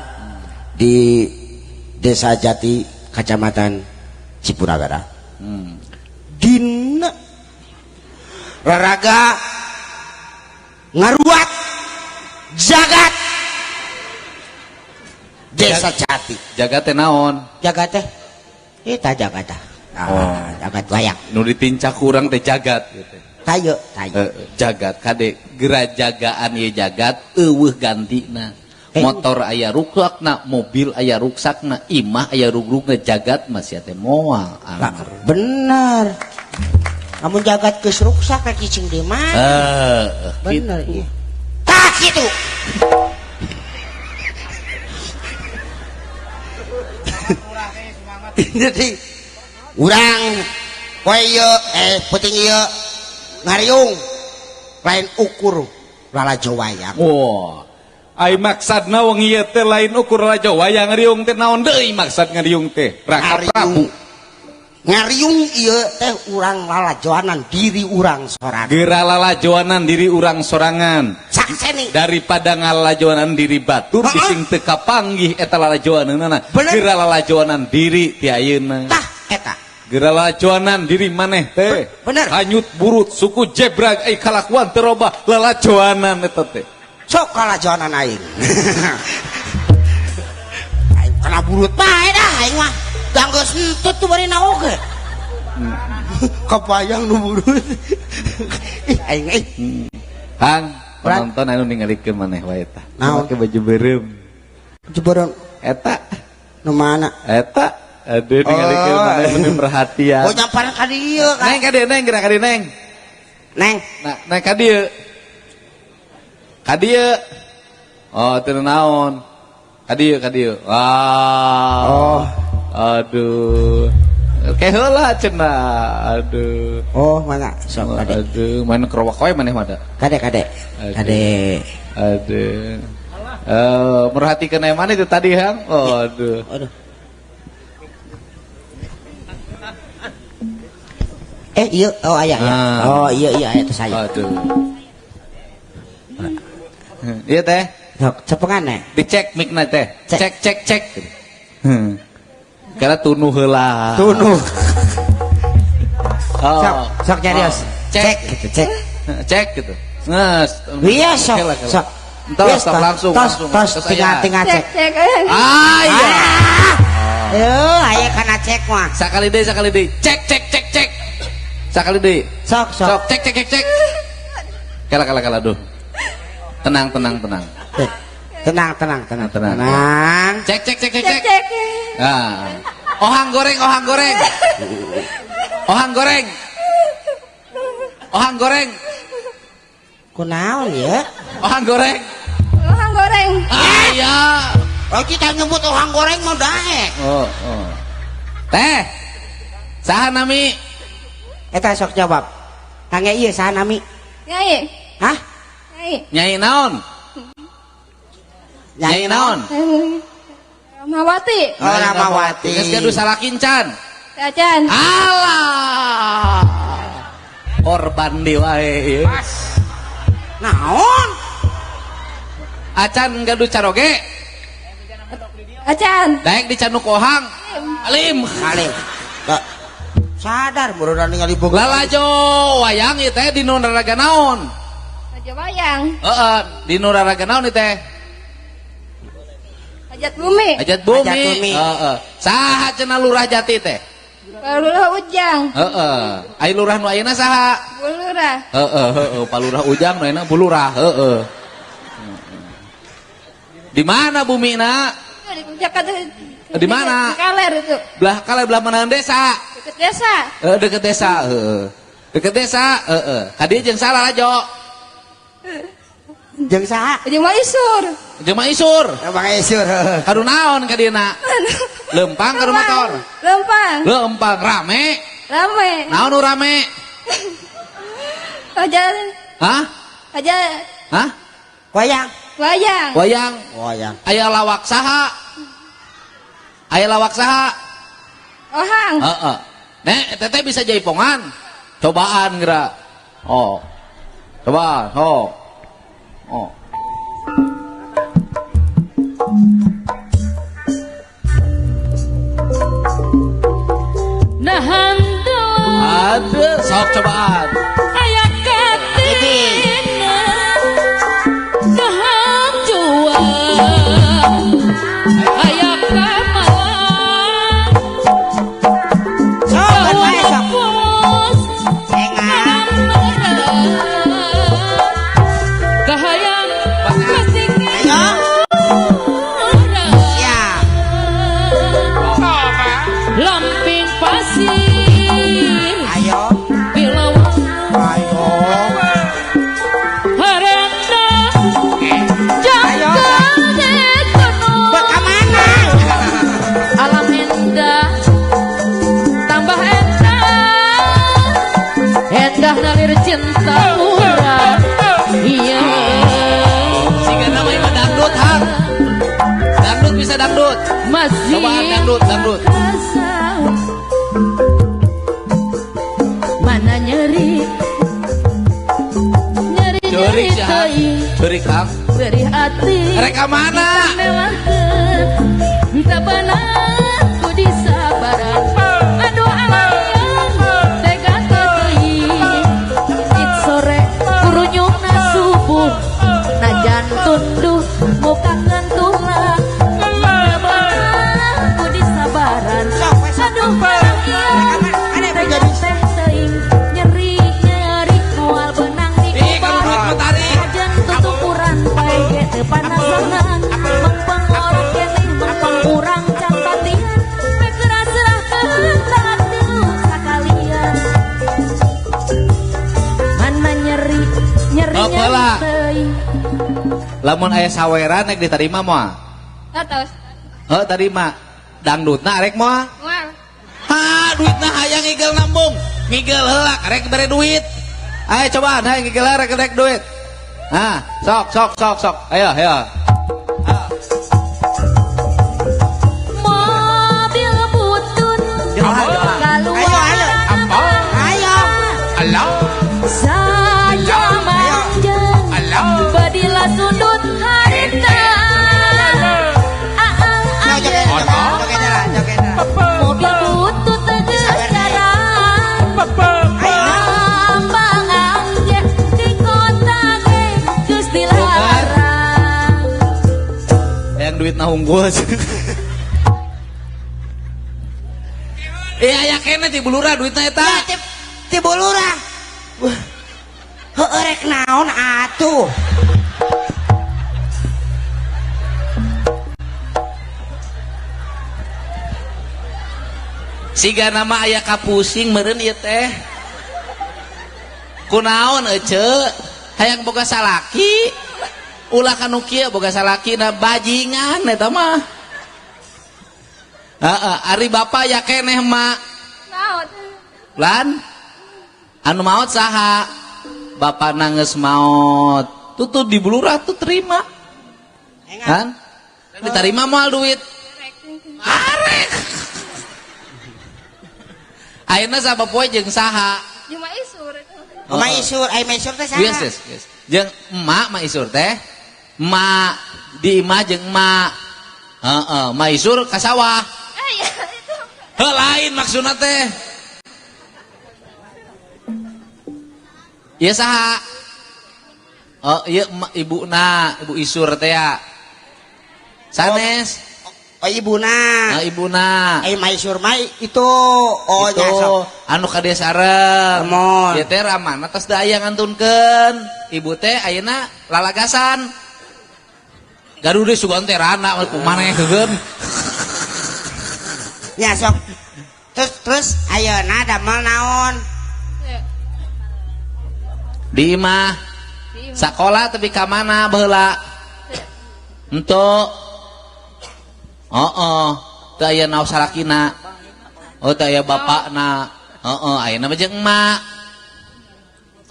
di Desa Jati, Kecamatan Cipunagara. Dina raraga ngaruat jagat Desa Jati. Jagat teh naon? Jagat teh eta jagat tah. Oh, jagat wayang. Nu ditincak kurang teh jagat gitu. Tayo, tayo. Jagat kade gerajagaan ieu jagat eueuh gantina. Motor aya ruksakna, mobil aya ruksakna, imah aya rugrugna, jagat mah sia teh moal. Bener. Lamun jagat geus ruksak rek cicing di mana? Bener ieu. Tah kitu. Jadi urang poe ieu peuting ieu ngariung lain ukur lalajo wayang. Wah. Ai maksudna wengi ieu teh lain ukur lalajo wayang ngariung teh naon deui maksud ngariung teh? Raka Prabu. Ngariung ieu teh urang lalajoanan diri urang sorangan. Geura lalajoanan diri urang sorangan. Sakseni. Daripada ngalajoanan diri batur bising teu kapanggih eta lalajoaneunana. Geura lalajoanan diri ti ayeuna. Tah eta. Geura lalajoanan diri maneh teh. Bener. Hanyut burut suku jebrag ai kalakuan teu robah lalajoanan eta teh. Sok lalajoanan aing. Aing kana burut bae dah aing mah. Da geus entut tuh bari naoge. Kapayang nu burut. Ih aing euy. Hang, penonton anu ningalikeun maneh wae tah. Naon? Make baju beureum. Baju beureum. Eta. Nu mana? Eta. Aduh ningalikeun maneh penuh perhatian. Oh nyamparan ka dieu kan. Neng ka dieu neng, geura ka dieu neng. Neng. Nah, neng ka dieu. Ka dieu. Oh, teu naon. Ka dieu, ka dieu. Wah. Oh. Aduh. Keheula cenah. Aduh. Oh, mangga sok kade. Aduh, main kerowak wae maneh mah da. Kade kade. Kade. Aduh. Merhatikan yang mana itu tadi, Hang? Oh, aduh. Aduh. Iya, oh ayah ya. Oh iya iya itu saya. Aduh. Iya teh. Sok cepengan nih. Dicek mic-na teh. Cek cek cek. Karena tunuh heula. Tunuh. Oh. Sok sok nyarios. Cek gitu, cek. Cek gitu. Nah, iya sok. Sok. Entos langsung tos tos tinggal cek. Ah iya. Yo, aya kana cek mah. Sakali deui, cek cek cek cek. Sakali deui. Sok sok. Sok cek cek cek cek. Kala kala kala duh. Tenang tenang tenang. Tenang tenang tenang tenang. Cek cek cek cek cek. Nah. Ohang goreng, ohang goreng. Ohang goreng. Ohang goreng. Kunaon ya? Ohang goreng. Ohang goreng. Ah iya. Oh kita nyebut ohang goreng mau daek. Oh, oh. Teh. Saha nami? Eta sok jawab. Tanya ieu saha nami? Nyai. Hah? Nyai. Nyai naon? Nyai naon? Ramawati. Oh, Ramawati. Geus gaduh salaki encan. Acan. Alah. Korban deui wae ieu. Pas. Naon? Acan gaduh caroge. Acan. Daek dicanuk ohang. Alim. Alim. Sadar murudan ningali boga. Lalajo wayang ieu teh di nu raraga naon? Lalajo wayang. Heeh, di nu raraga naon ieu teh? Hajat bumi. Hajat bumi. Heeh. Saha cenah lurah jati teh? Lurah Ujang. Heeh. Ai lurah nu ayeuna saha? Bu Lurah. Heeh, heeh, Pak Lurah Ujang nu ayeuna Bu Lurah, heeh. Di mana bumina? Di mana? Di Kaler itu. Belah Kaler belah mana desa? Deket desa. Heeh, deket desa, heeh. Deket desa, heeh. Ka dieu jeung salah Rajo? Jeung saha? Jeung Maisur. Jeung Maisur. Bang Isur. Kadu naon ka dieuna? Lempang kadu motor? Lempang. Lempang rame. Rame. Naon nu rame? Aja. Hah? Aja. Hah? Wayang. Wayang. Wayang. Wayang. Aya lawak saha? Aya lawak saha? Ohang. Heeh. Nek teteh bisa jaipongan. Cobaan geura. Oh. Coba, oh. Oh. Nahan doa. Aduh, sok cobaan. Aya katina. Nahan jua. Aya kamalan. Sok bae sok. Lamping pasir, ayo, bilawang, ayo, haranda, jangka kono, mana? Alam endah, tambah endah, endah nalir cinta murah, iya. Sehingga namanya dangdut, Hang. Dangdut bisa dangdut. Masih. Cobaan dangdut, dangdut. Mana nyeri nyeri nyeri teuing beri kang beri hati reka mana tabana ku disabaran aduh alayang tega teuing it sore kurunyungna subuh najan tunduh mukakeun tulang tabana ku disabaran aduh alayang tega teh teuing nyeri nyeri moal benang di kubaran kajen tutup rantai ge teu panasanan mengpeng orang keneh mengpeng urang can tatihan pekera serahkeun talak tilu sakalian mana nyeri nyeri nyeri teuing lamun aya saweran rek diterima moal atos heuh tarima dangdutna rek moal moal ha Saha duitna hayang ngigel nambung. Ngigel heula karek bere duit. Ayo cobaan hayang ngigel heula rek duit. Nah, sok sok sok sok. Ayo ayo. Mobil butut. Ayo ayo. Ayo. Alah. Saya manjang. Badila sundut harita. Mobil butut geus jarang. Nambang angge di kota ge geus dilarang. Yang duit na unggul. Aya keneh ti bulurah duitna eta. Ya, ti bulurah. Heueuh rek naon atuh. Siga nama aya kapusing meureun ieu teh. Kunaon ece hayang boga salaki ulah kanu kieu boga salaki na bajingan eta mah. Heeh, ari bapa ya keneh mak. Maot. Lan anu maot saha? Bapak nangis maot. Tuh di bulurah tuh terima. Kan? Diterima moal duit. Arek. Ayeuna sabapoe jeung saha? Jeung Ma Isur. Oh, Ma Isur, ai Ma Isur teh saha? Yes, yes, yes. Jeung emak Ma Isur teh. Emak di imah jeung emak. Heeh, Ma Isur ka sawah. Iya itu. Heuh lain maksudna teh. Ieu saha? Oh, ieu emak ibuna, Ibu Isur teh ya. Sanes. Oh, ibuna. Nah, ibuna. Ma Isur mah itu. Oh, itu anu ka dieu sareng. Ieu teh ramana tos da aya ngantunkeun. Ibu teh ayeuna lalagasan. Gaduh deui sugan teh rana kumaha heugeun. Ya sok. Terus ayeuna damel naon? Di imah. Sakola tapi ka mana baheula? Henteu. Heeh, teu aya naos salakina. Oh, teu aya bapakna. Heeh, ayeuna mah jeung emak.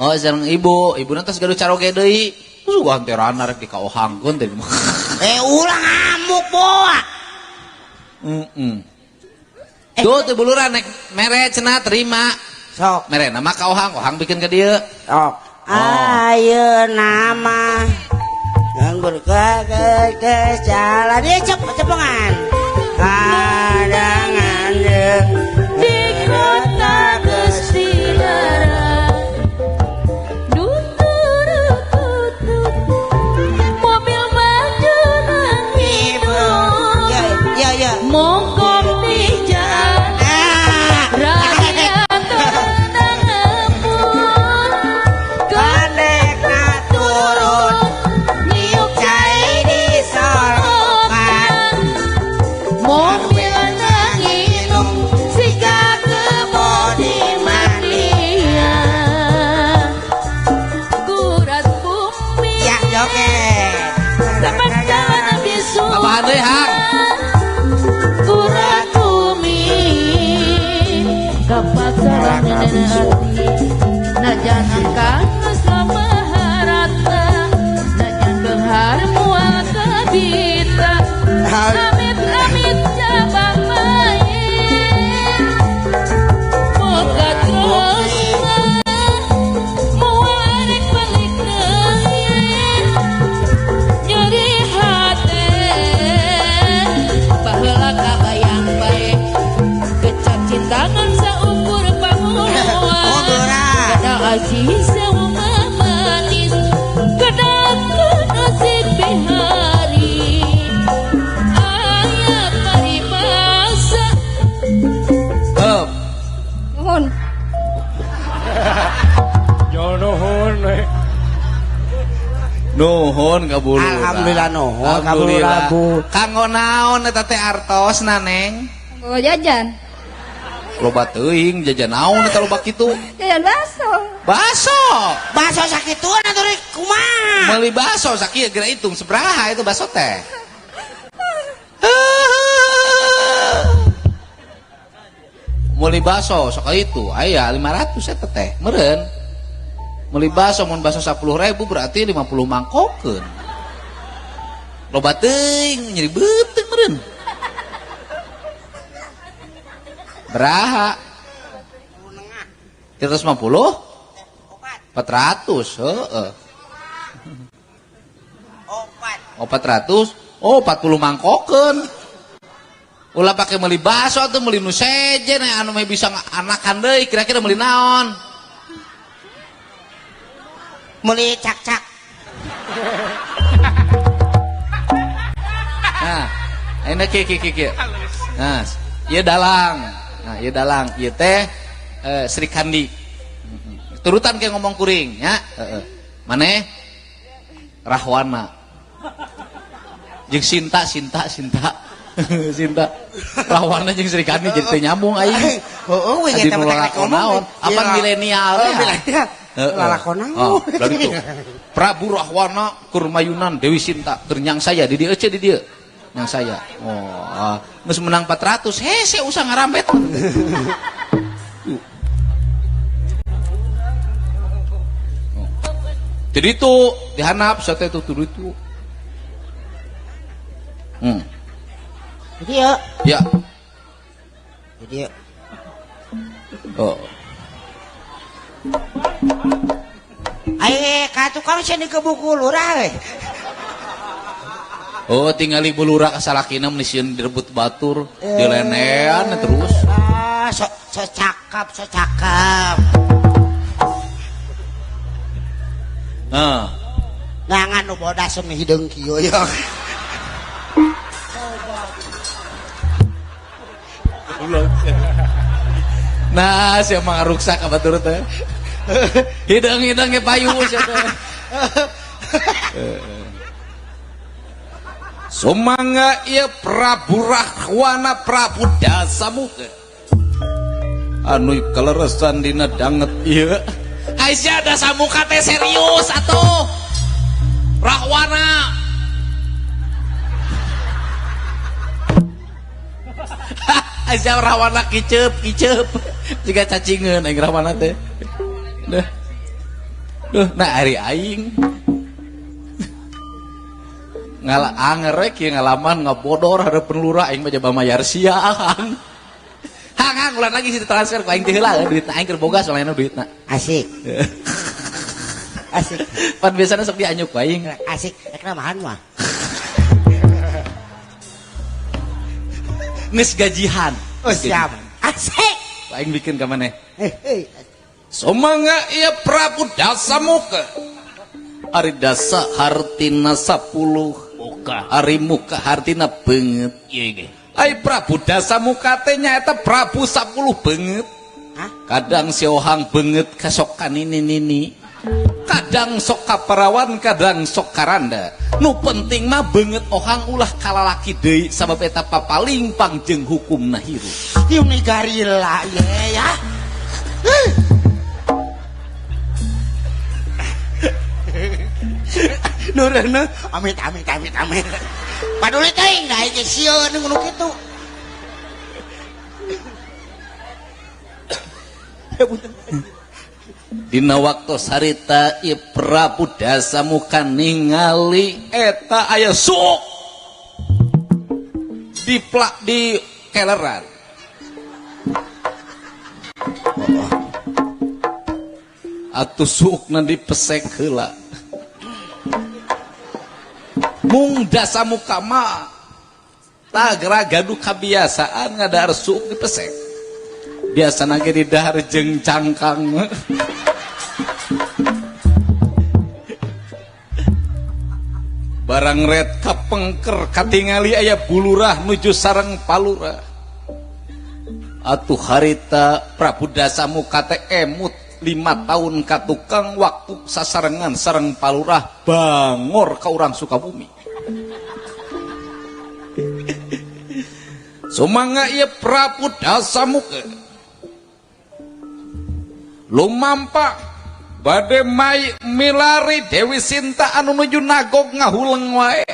Oh, sareng ibu. Ibuna tos gaduh caroge deui. Sugan teh rana rek dikaohangkeun teh. Ulah ngamuk boa. Heeh. Tuh teh bulurah nek mere cenah terima. Sok. Mere nama ka ohang, ohang bikin ke dieu. Sok. Ayeuna mah nganggur ke jalan ieu cepengan. Kadangan jeung di kota geus dilarang. Dutur-tutur mobil maju nang ngidul. Ya ya. Mogok di jalan rakyat tangepun. Kandekna turun nyiuk cai di solokan. Mobil nginum siga kebo di mandian. Gurat bumi Ya joget. tempat jalan bisu. Apaan deui hang? Gurat bumi kapasaran hati. Najan angkang sama harata. Najan benghar mual kabita. Amit-amit jabang main. Moga terus muarek balik deui. Nyeri hate baheula kabayang bae. Kecap cinta ngan saukur panguluan. Kada asih sauma manis. Kada nasib bihari. Aya paribasa. Heup. Nuhun. Jol nuhun we. Nuhun ka bulurah. Alhamdulillah nuhun ka bulurah, Bu. Kanggo naon eta teh artosna Neng? Kanggo jajan. Loba teuing jajan naon eta loba kitu? Jajan bakso. Bakso. Bakso sakituan atuh rek kumaha? Meuli bakso sakieu geura hitung sabaraha itu bakso teh. Meuli baso sok itu aya 500 eta teh meureun. Meuli baso mun baso 10.000 berarti 50 mangkokeun. Loba teuing nyeri beuteung meureun. Beraha? 350? 400, heeh. 400, oh 40 mangkokeun. Ulah pake meuli baso atuh meuli nu sejen anu meh bisa anakan deui kira-kira meuli naon? Meuli cak-cak. Nah, ayeuna kieu kieu kieu. Nah, ieu dalang. Nah, ieu dalang, ieu teh Sri Kandi. Turutan kayak ngomong kuring ya. Heeh. Maneh Rahwana. Jeung Sinta Sinta Sinta. Sinta. Rahwana jeung Sri Kandi jadi teu nyambung aing. Heeh, we eta mah naon? Apa milenial teh? Milenial. Lalakon naon? Oh, Prabu Rahwana keur mayunan Dewi Sinta keur nyang saya di dieu di dieu. Nyang saya. Oh, geus menang 400. Hese usah ngarambet. Jadi itu dihanap sate itu turu itu. Jadi ya. Ya. Jadi ya. Oh. Ayo ka tukang sini ke buku lurah we. Oh, tingali bu lurah kasalakina mun sieun direbut batur, dilenean terus. Ah, so cakap, so cakap. Heeh. Ngangan nu bodas mah hideung kieu ya. Nah, sia mah ngaruksak ka batur teh. Hideung-hideung ge payu sia teh. Sumangga ieu Prabu Rahwana Prabu Dasamuka. Anu kaleresan dina danget ieu. Aisyah Dasamuka teh serius atuh. Rahwana. Aisyah Rahwana kiceup kiceup. Jiga cacingeun aing Rahwana teh. Duh. Duh, nah ari aing. Ngala anger we kieu ngalaman ngabodor hareupeun lurah aing mah jaba mayar sia hang. Hang hang ulah lagi si transfer ku aing teh heula duitna aing keur boga soalna duitna. Asik. Asik. Pan biasana sok dianyuk ku aing. Asik, rek namahan mah. Geus gajihan. Oh siap. Asik. Aing bikin ka maneh. Sumangga ieu Prabu Dasamuka. Ari dasa hartina 10 muka, ari muka hartina beungeut. Ieu ge. Ai Prabu Dasamuka teh nyaeta Prabu 10 beungeut. Kadang si ohang beungeut ka sok ka nini-nini. Kadang sok ka parawan, kadang sok karanda. Nu penting mah beungeut ohang ulah kalalaki deui sabab eta papaling pangjeng hukumna hirup. Ieu ni garila ye ya. Nureuneuh amit amit amit amit. Paduli teuing da ieu sieun ngono kitu. Dina waktu sarita ieu Prabu Dasamuka ningali eta aya suuk diplak di keleran. Atuh suukna dipesek heula. Mung Dasamuka mah tagera gaduh kabiasaan ngadahar suuk dipesek. Biasana ge didahar jeung cangkang. Barang red kapengker katingali aya bulurah nuju sareng palurah. Atuh harita Prabu Dasamuka teh emut 5 tahun ka tukang waktu sasarengan sareng palurah bangor ka urang Sukabumi. Sumangga ieu Prabu Dasamuka lumampak bade mai milari Dewi Sinta anu nuju nagog ngahuleng wae.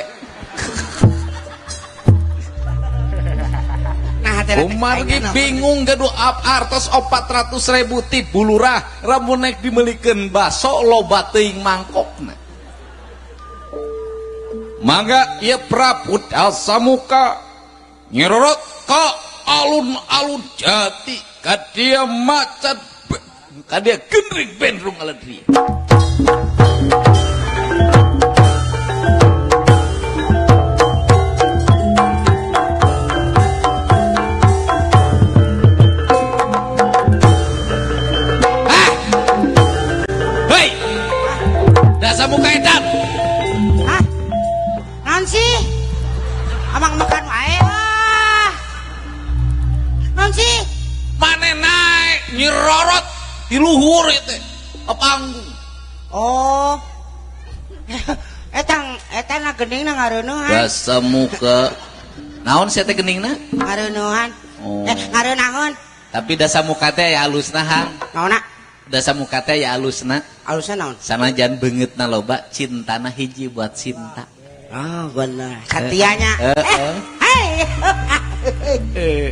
Nah Kumargi bingung gaduh artos 400.000 ti bulurah lamun nek dimeulikeun baso loba teuing mangkokna. Mangga ieu Prabu Dasamuka nyerorot ka alun-alun jati ka dia macan ka dia gendring bendrung aladri. Ah! Hei! Dasamuka edan. Hah? Naon sih? Amang makan wae ah. Naon sih? Mane naik nyerorot di luhur itu ke panggung. Oh. Etang eta na geningna ngareuneuhan. Dasamuka. Naon sia teh geningna? Ngareuneuhan. Oh. Ngareunahun. Tapi Dasamuka teh aya alusna hang. Naonna? Dasamuka teh aya alusna. Alusna naon? Sanajan beungeutna loba, cintana hiji buat cinta. Oh, bener. Satianya. Hei.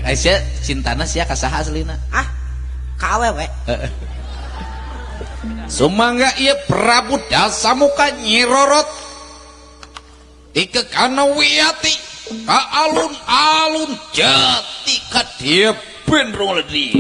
Aisyah cintana sia ka saha aslina? Ah, ka awewe. Sumangga ieu Prabu Dasamuka nyirorot ti kana wiyati ka alun-alun jati ka dieu bendrung ledi.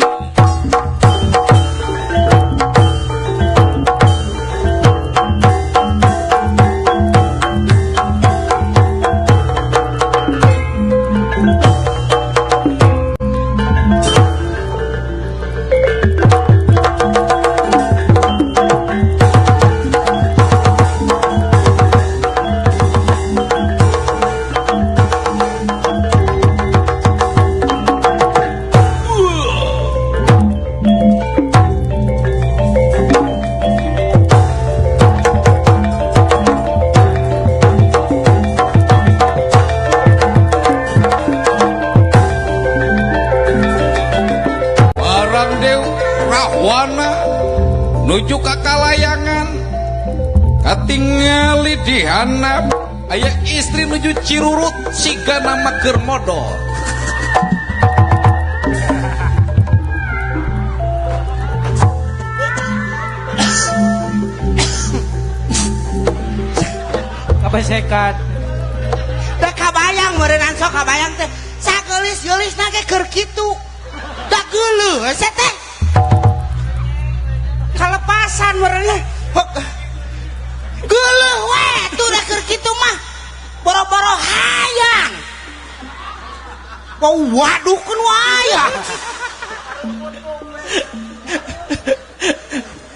Nuju ka kalayangan katingali dihanap aya istri nuju cirurut siga nama keur modol. Apa sekat? Da kabayang meureunnan sok kabayang teh sageulis-geulisna ge keur kitu. Da geuleuh hese teh. Kalepasan meureunna. Geuleuh we tuh da keur kitu mah. Boro-boro hayang. Bau waduhkeun wae.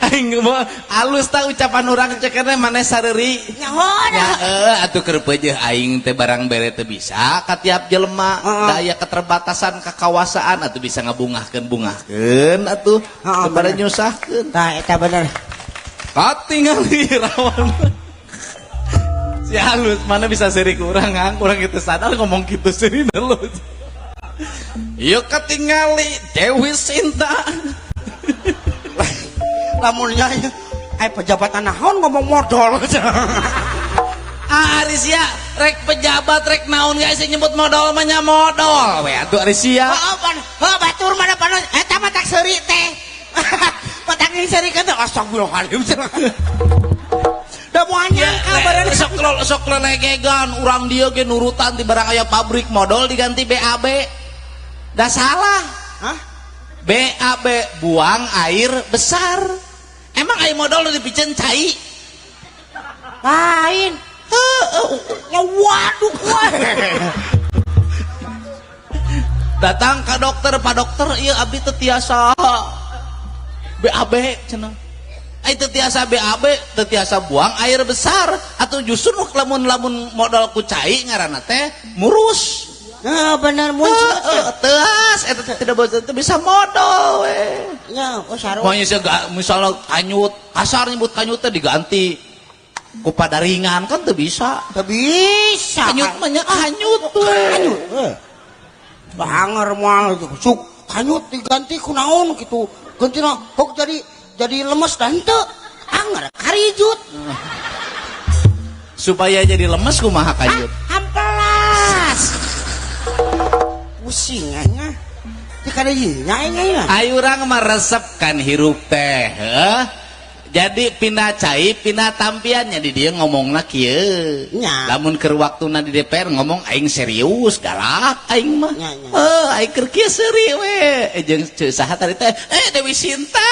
Aing mah alus ta ucapan urang ceukna maneh sareuri. Nyaho dah. Heeh, atuh keur peujeuh aing teh barang bere teu bisa ka tiap jelema. Da aya keterbatasan kakawasaan atuh bisa ngabungahkeun-bungahkeun atuh kepada nyusahkeun. Tah eta bener. Katingali rawan. Si halus mana bisa seri kurang hang, urang kitu sadar ngomong kitu seri halus. Ieu katingali Dewi Sinta. Lamunnya ai pejabat naon ngomong modal. Ah Arisia rek pejabat rek naon ge sing nyebut modal mah nya modal we atuh Arisia. Heeh pan, heuh batur mana pan eta mah tak seuri teh. Patang seuri kan astagfirullahaladzim. Da moal nyangka bareng sok sok lelegegan urang dieu ge nurutan di barang aya pabrik modal diganti BAB. Da salah. Hah? BAB buang air besar. Emang air modal udah dipiceun cai? Lain. Heeh, ya waduh wae. Datang ke dokter, Pak dokter, ieu abdi teu tiasa BAB cenah. Ai teu tiasa BAB, teu tiasa buang air besar atau justru lamun-lamun modal ku cai ngaranna teh murus. Nah, bener muncul. Teas eta tidak boleh bisa modal we. Nya, oh sarua. Moal misalnya kanyut, kasar nyebut kanyut teh diganti ku padaringan kan teu bisa. Teu bisa. Kanyut mah nya kanyut we. Kanyut. Banger moal suk kanyut diganti ku naon kitu. Gantina kok jadi lemes dan teu. Anger karijut. Supaya jadi lemes kumaha kanyut? Hampelas. Pusing nya. Di kada ieu nya aing ayeuna. Ayo urang mah resep kan hirup teh, heuh. Jadi pindah cai, pindah tampiannya di dia ngomongna kieu. Nya. Lamun keur waktuna di DPR ngomong aing serius, galak aing mah. Nya, nya. Heuh, aing keur kieu seuri we. Jeung ceu saha tadi teh? Dewi Sinta.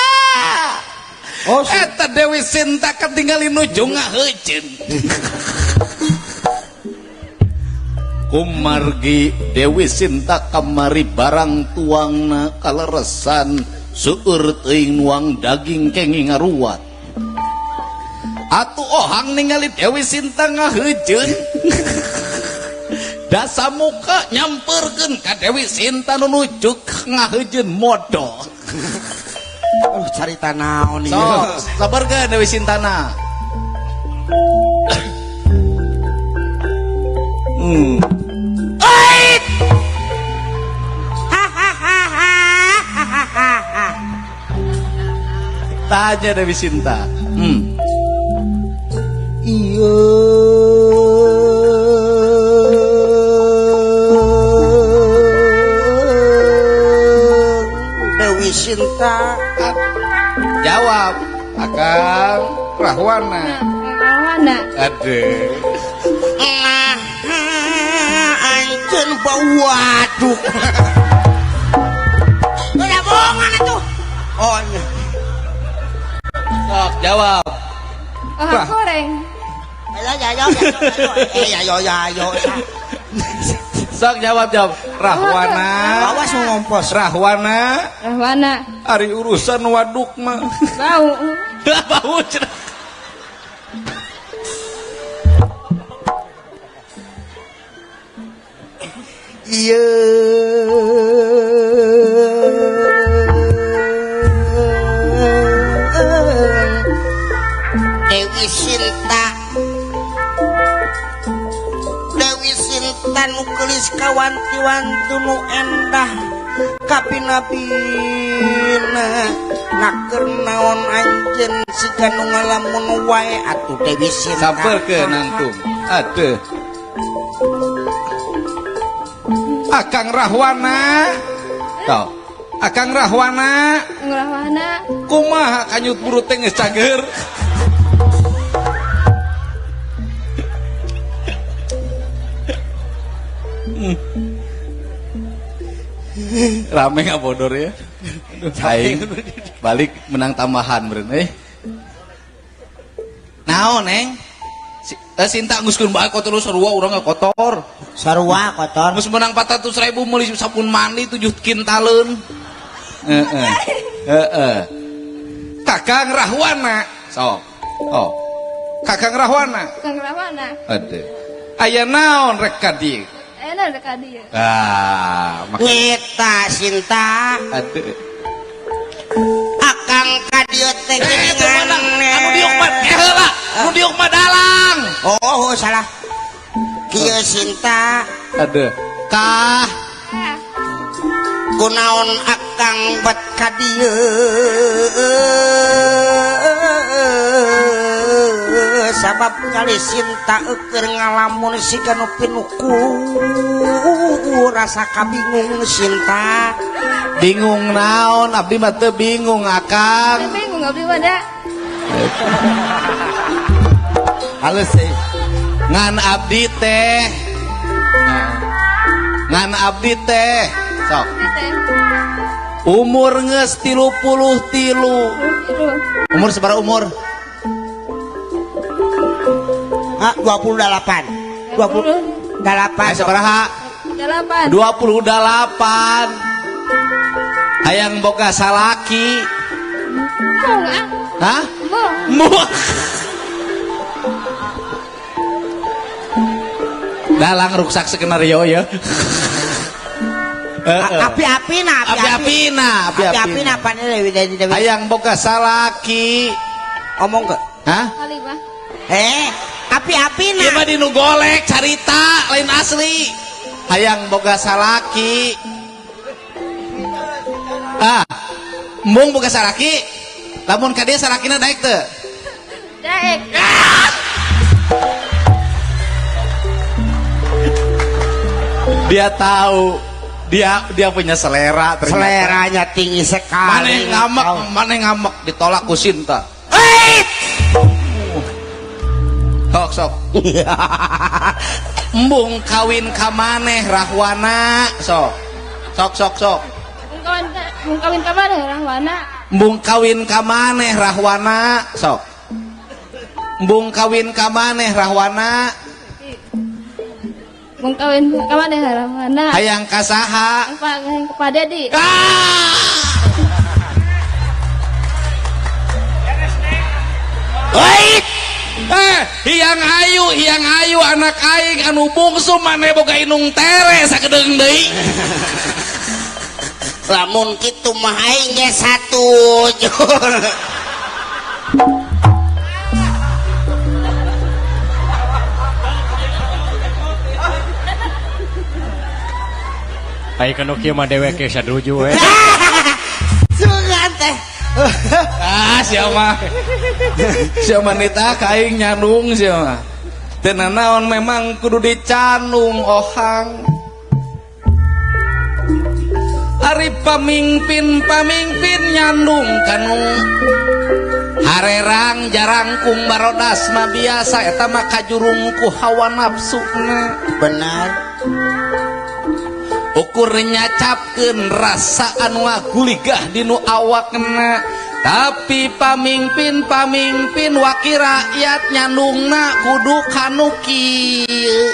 Oh, eta Dewi Sinta katingali nuju ngaheuceun. Kumargi Dewi Sinta kamari barang tuangna kaleresan seueur teuing nuang daging kenging ngaruat. Atuh ohang ningali Dewi Sinta ngaheuceun. Dasa muka nyamperkeun ka Dewi Sinta nu nujuk ngaheuceun modol. Aduh, carita naon ieu? Sok, sabarkeun Dewi Sintana. Ait! Tanya Dewi Sinta. Iya. Dewi Sinta. Jawab, Akang Rahwana. Rahwana. Aduh. Nah, anjeun bau waduk. Udah bohongan atuh. Oh, nya. Sok, jawab. Oh, goreng. Ayo, ayo, ayo, ayo, ayo. Sok jawab. Rahwana. Awas mau ngompos. Rahwana. Rahwana. Ari urusan waduk mah. Bau. Bau cenah. Iya. Dewi Sinta. Dewi Sinta nu geulis kawanti-wanti nu endah kapina-pina naker naon anjeun siga nu ngalamun wae atuh Dewi Sinta. Samperkeun antum. Aduh. Akang Rahwana. Tau. Akang Rahwana. Rahwana. Kumaha kanyut burut teh geus cager. Rame nggak bodor ya. Aing balik menang tambahan beren eh. Naon neng? Sinta nguskeun bae kotor sarua urang ge kotor. Sarua kotor. Geus menang 400.000 meuli sabun mandi 7 kintaleun. Heeh. Heeh. Kakang Rahwana. Sok. Oh. Kakang Rahwana. Kakang Rahwana. Aduh. Aya naon rek ka dieu? Aya naon rek ka dieu? Ah, nyeta Sinta. Aduh. Akang ka dieu teh geuningan. Anu diuk mah heula, anu diuk mah dalang. Oh, salah. Kieu Sinta. Aduh. Kah. Kunaon akang bet ka dieu sabab kali Sinta eukeun ngalamun siga nu pinuku rasa kabingung Sinta. Bingung naon abdi mah teu bingung akang. Teu bingung abdi mah da. Halus sih. Ngan abdi teh. Ngan abdi teh. Sok. Umur geus 33. Umur sabaraha umur? Ha, 28. 28. Sabaraha? 28. 28. Hayang boga salaki. Mung ah. Hah? Mung. Mung. Dalang ruksak skenario ya. Api-api na, api-api na, api-api na apa nih Dewi Dewi. Hayang boga salaki. Omong ke? Hah? Kali mah. Api-api na. Ieu mah dinu golek carita lain asli. Hayang boga salaki. Ah, embung boga salaki. Lamun ka dieu salakina daek teu? Daek. Dia tahu. Dia punya selera ternyata. Seleranya tinggi sekali. Maneh ngamek ditolak ku Sinta. Sok sok. Embung kawin ka maneh Rahwana sok. Sok sok sok. Embung kawin ka maneh Rahwana. Embung kawin ka maneh Rahwana sok. Embung kawin ka maneh Rahwana. Embung kawin ka maneh Rahwana. Hayang ka saha? Hayang ka Dedi. Ah! Hiang ayu anak aing anu bungsu maneh boga inung tere sakedeung deui. Lamun kitu mah aing ge satuju. Ai kanu kieu mah dewek ge saduju we. Sugan teh. Ah, siapa? Siapa nita kaing nyandung siapa? Teu nanaon memang kudu dicandung ohang. Ari pamingpin nyandung kanu harerang jarangkung barodas mah biasa eta mah kajurung ku hawa nafsuna. Benar. Ukur nyacapkeun rasa anu ngaguligah dinu awakna, tapi pamingpin wakil rakyat nyandungna kudu kanu kieu.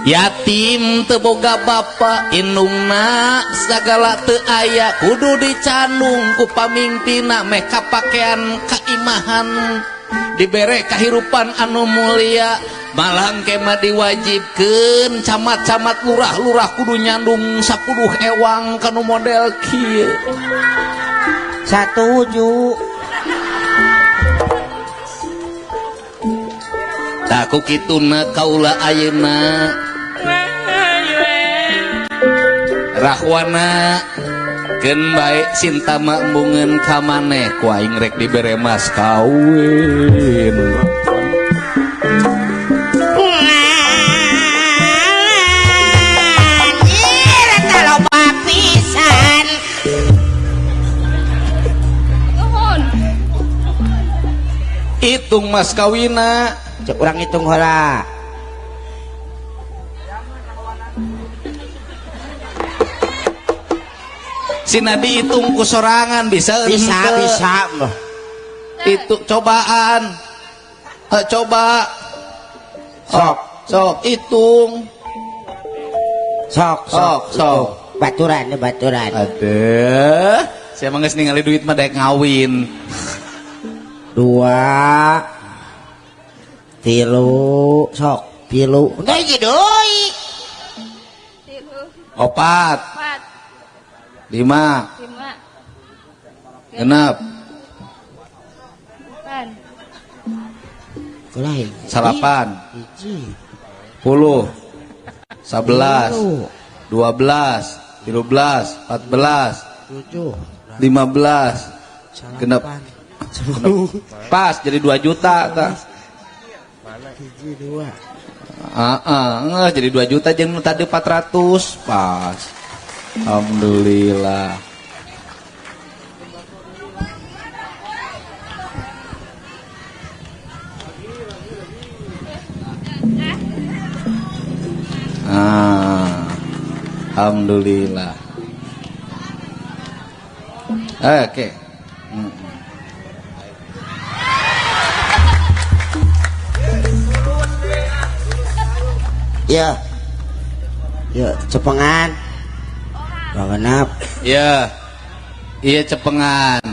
Yatim teu boga bapa indungna sagala teu aya kudu dicandung ku pamingpinna meh kapakean kaimahan dibere kahirupan anu mulia. Malah kema diwajibkeun camat-camat lurah-lurah kudu nyandung 10 ewang kanu model kieu. Satuju. Tah ku kituna kaula ayeuna Rahwana keun bae Sinta mah embungeun ka maneh ku aing rek dibere mas kawin. Hitung mas kawina. Cek urang hitung heula. Sina dihitung ku sorangan bisa bisa ente. Bisa itu cobaan. Coba sok sok hitung. Sok sok sok. Baturan baturan. Aduh, saya mah geus ningali duit mah daek ngawin. 2 3 sok 3 deui deui 4 5 6 8 10 11 12 13 14 15 genep. Pas jadi 2 juta tah. Heeh, jadi 2 juta jeung nu tadi 400 pas. Alhamdulillah. Ah, alhamdulillah. Oke. Ya, ya cepengan, genap. Ya, iya cepengan.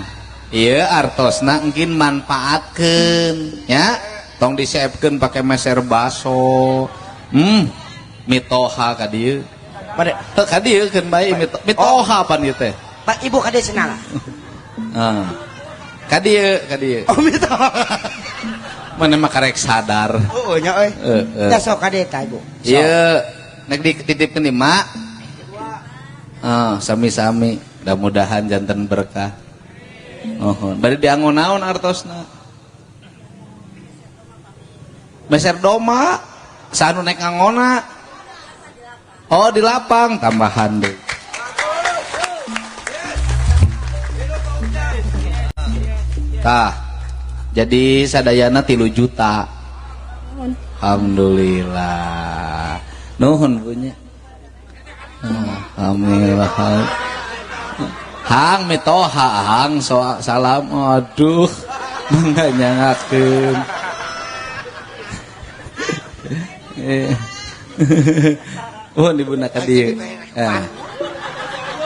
Iya artosna engkin manfaatkeun, ya. Tong disiapkeun pakai meser baso. Mitoha ka dieu. Teu ka dieu keun bae mitoha pan ieu teh. Pak ibu ka dieu cenah lah. Heeh. Ka dieu, ka dieu. Oh mitoha. Mana mah karek sadar. Oh, nya euy. Tah sok ka dieu tah ibu. Ieu nek dititipkeun di mak. Ah, sami-sami. Mudah-mudahan janten berkah. Nuhun. Bari dianggo naon artosna? Meser doma, sanu nek ngangona. Oh di lapang tambahan deh. Tah, jadi sadayana 3 juta. Alhamdulillah. Nuhun punya. Alhamdulillah. Hang mitoha hang so salam aduh mangga nyangakeun. Oh dibuna ka dieu.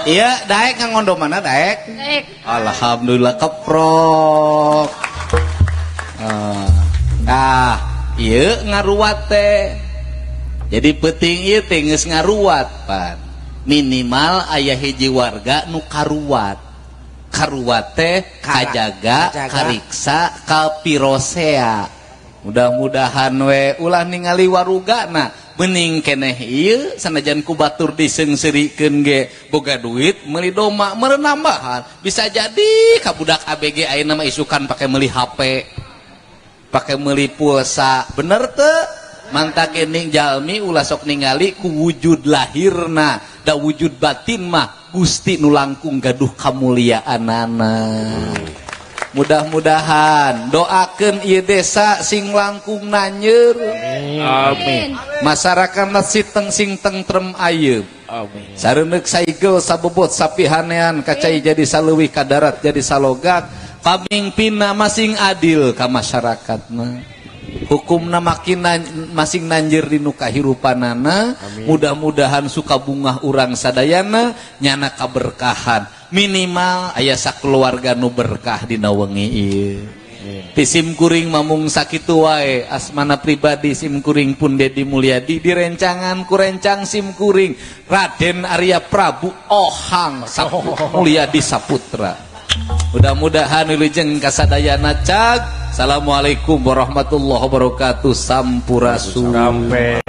Iya daek ngangondomana daek. Daek. Alhamdulillah keprok. Nah, ieu ngaruat teh. Jadi peuting ieu teh geus ngaruat pan. Minimal aya hiji warga nu karuat. Karuat teh kajaga, kariksa, kapirosea. Mudah-mudahan we ulah ningali warugana bening keneh ieu sanajan ku batur diseungseurikeun ge boga duit meuli doma meureun nambahan. Bisa jadi ka budak ABG ayeuna mah isukan pake meuli HP, pake meuli pulsa. Bener teu? Mantak kening jalmi ulah sok ningali ku wujud lahirna, da wujud batin mah Gusti nu langkung gaduh kamuliaanana. Mudah-mudahan doakeun ieu desa sing langkung nanyer. Amin. Masyarakatna siteng sing tentrem ayeum. Amin. Sareundeuk saigel sabobot sapihanean kacai jadi saleuwih ka darat jadi salogak, pamingpinna masing adil ka masyarakatna. Hukumna makin masing nanjir di nu kahirupanana. Mudah-mudahan suka bungah urang sadayana nyana kaberkahan. Minimal aya sakeluarga nu berkah dina wengi ieu. Ti sim kuring mamung sakitu wae asmana pribadi sim kuring pun Dedi Mulyadi direncangan ku rencang sim kuring Raden Arya Prabu Ohang Mulyadi Saputra. Mudah-mudahan wilujeng kasadayana cag. Assalamualaikum warahmatullahi wabarakatuh. Sampurasun. Sampai.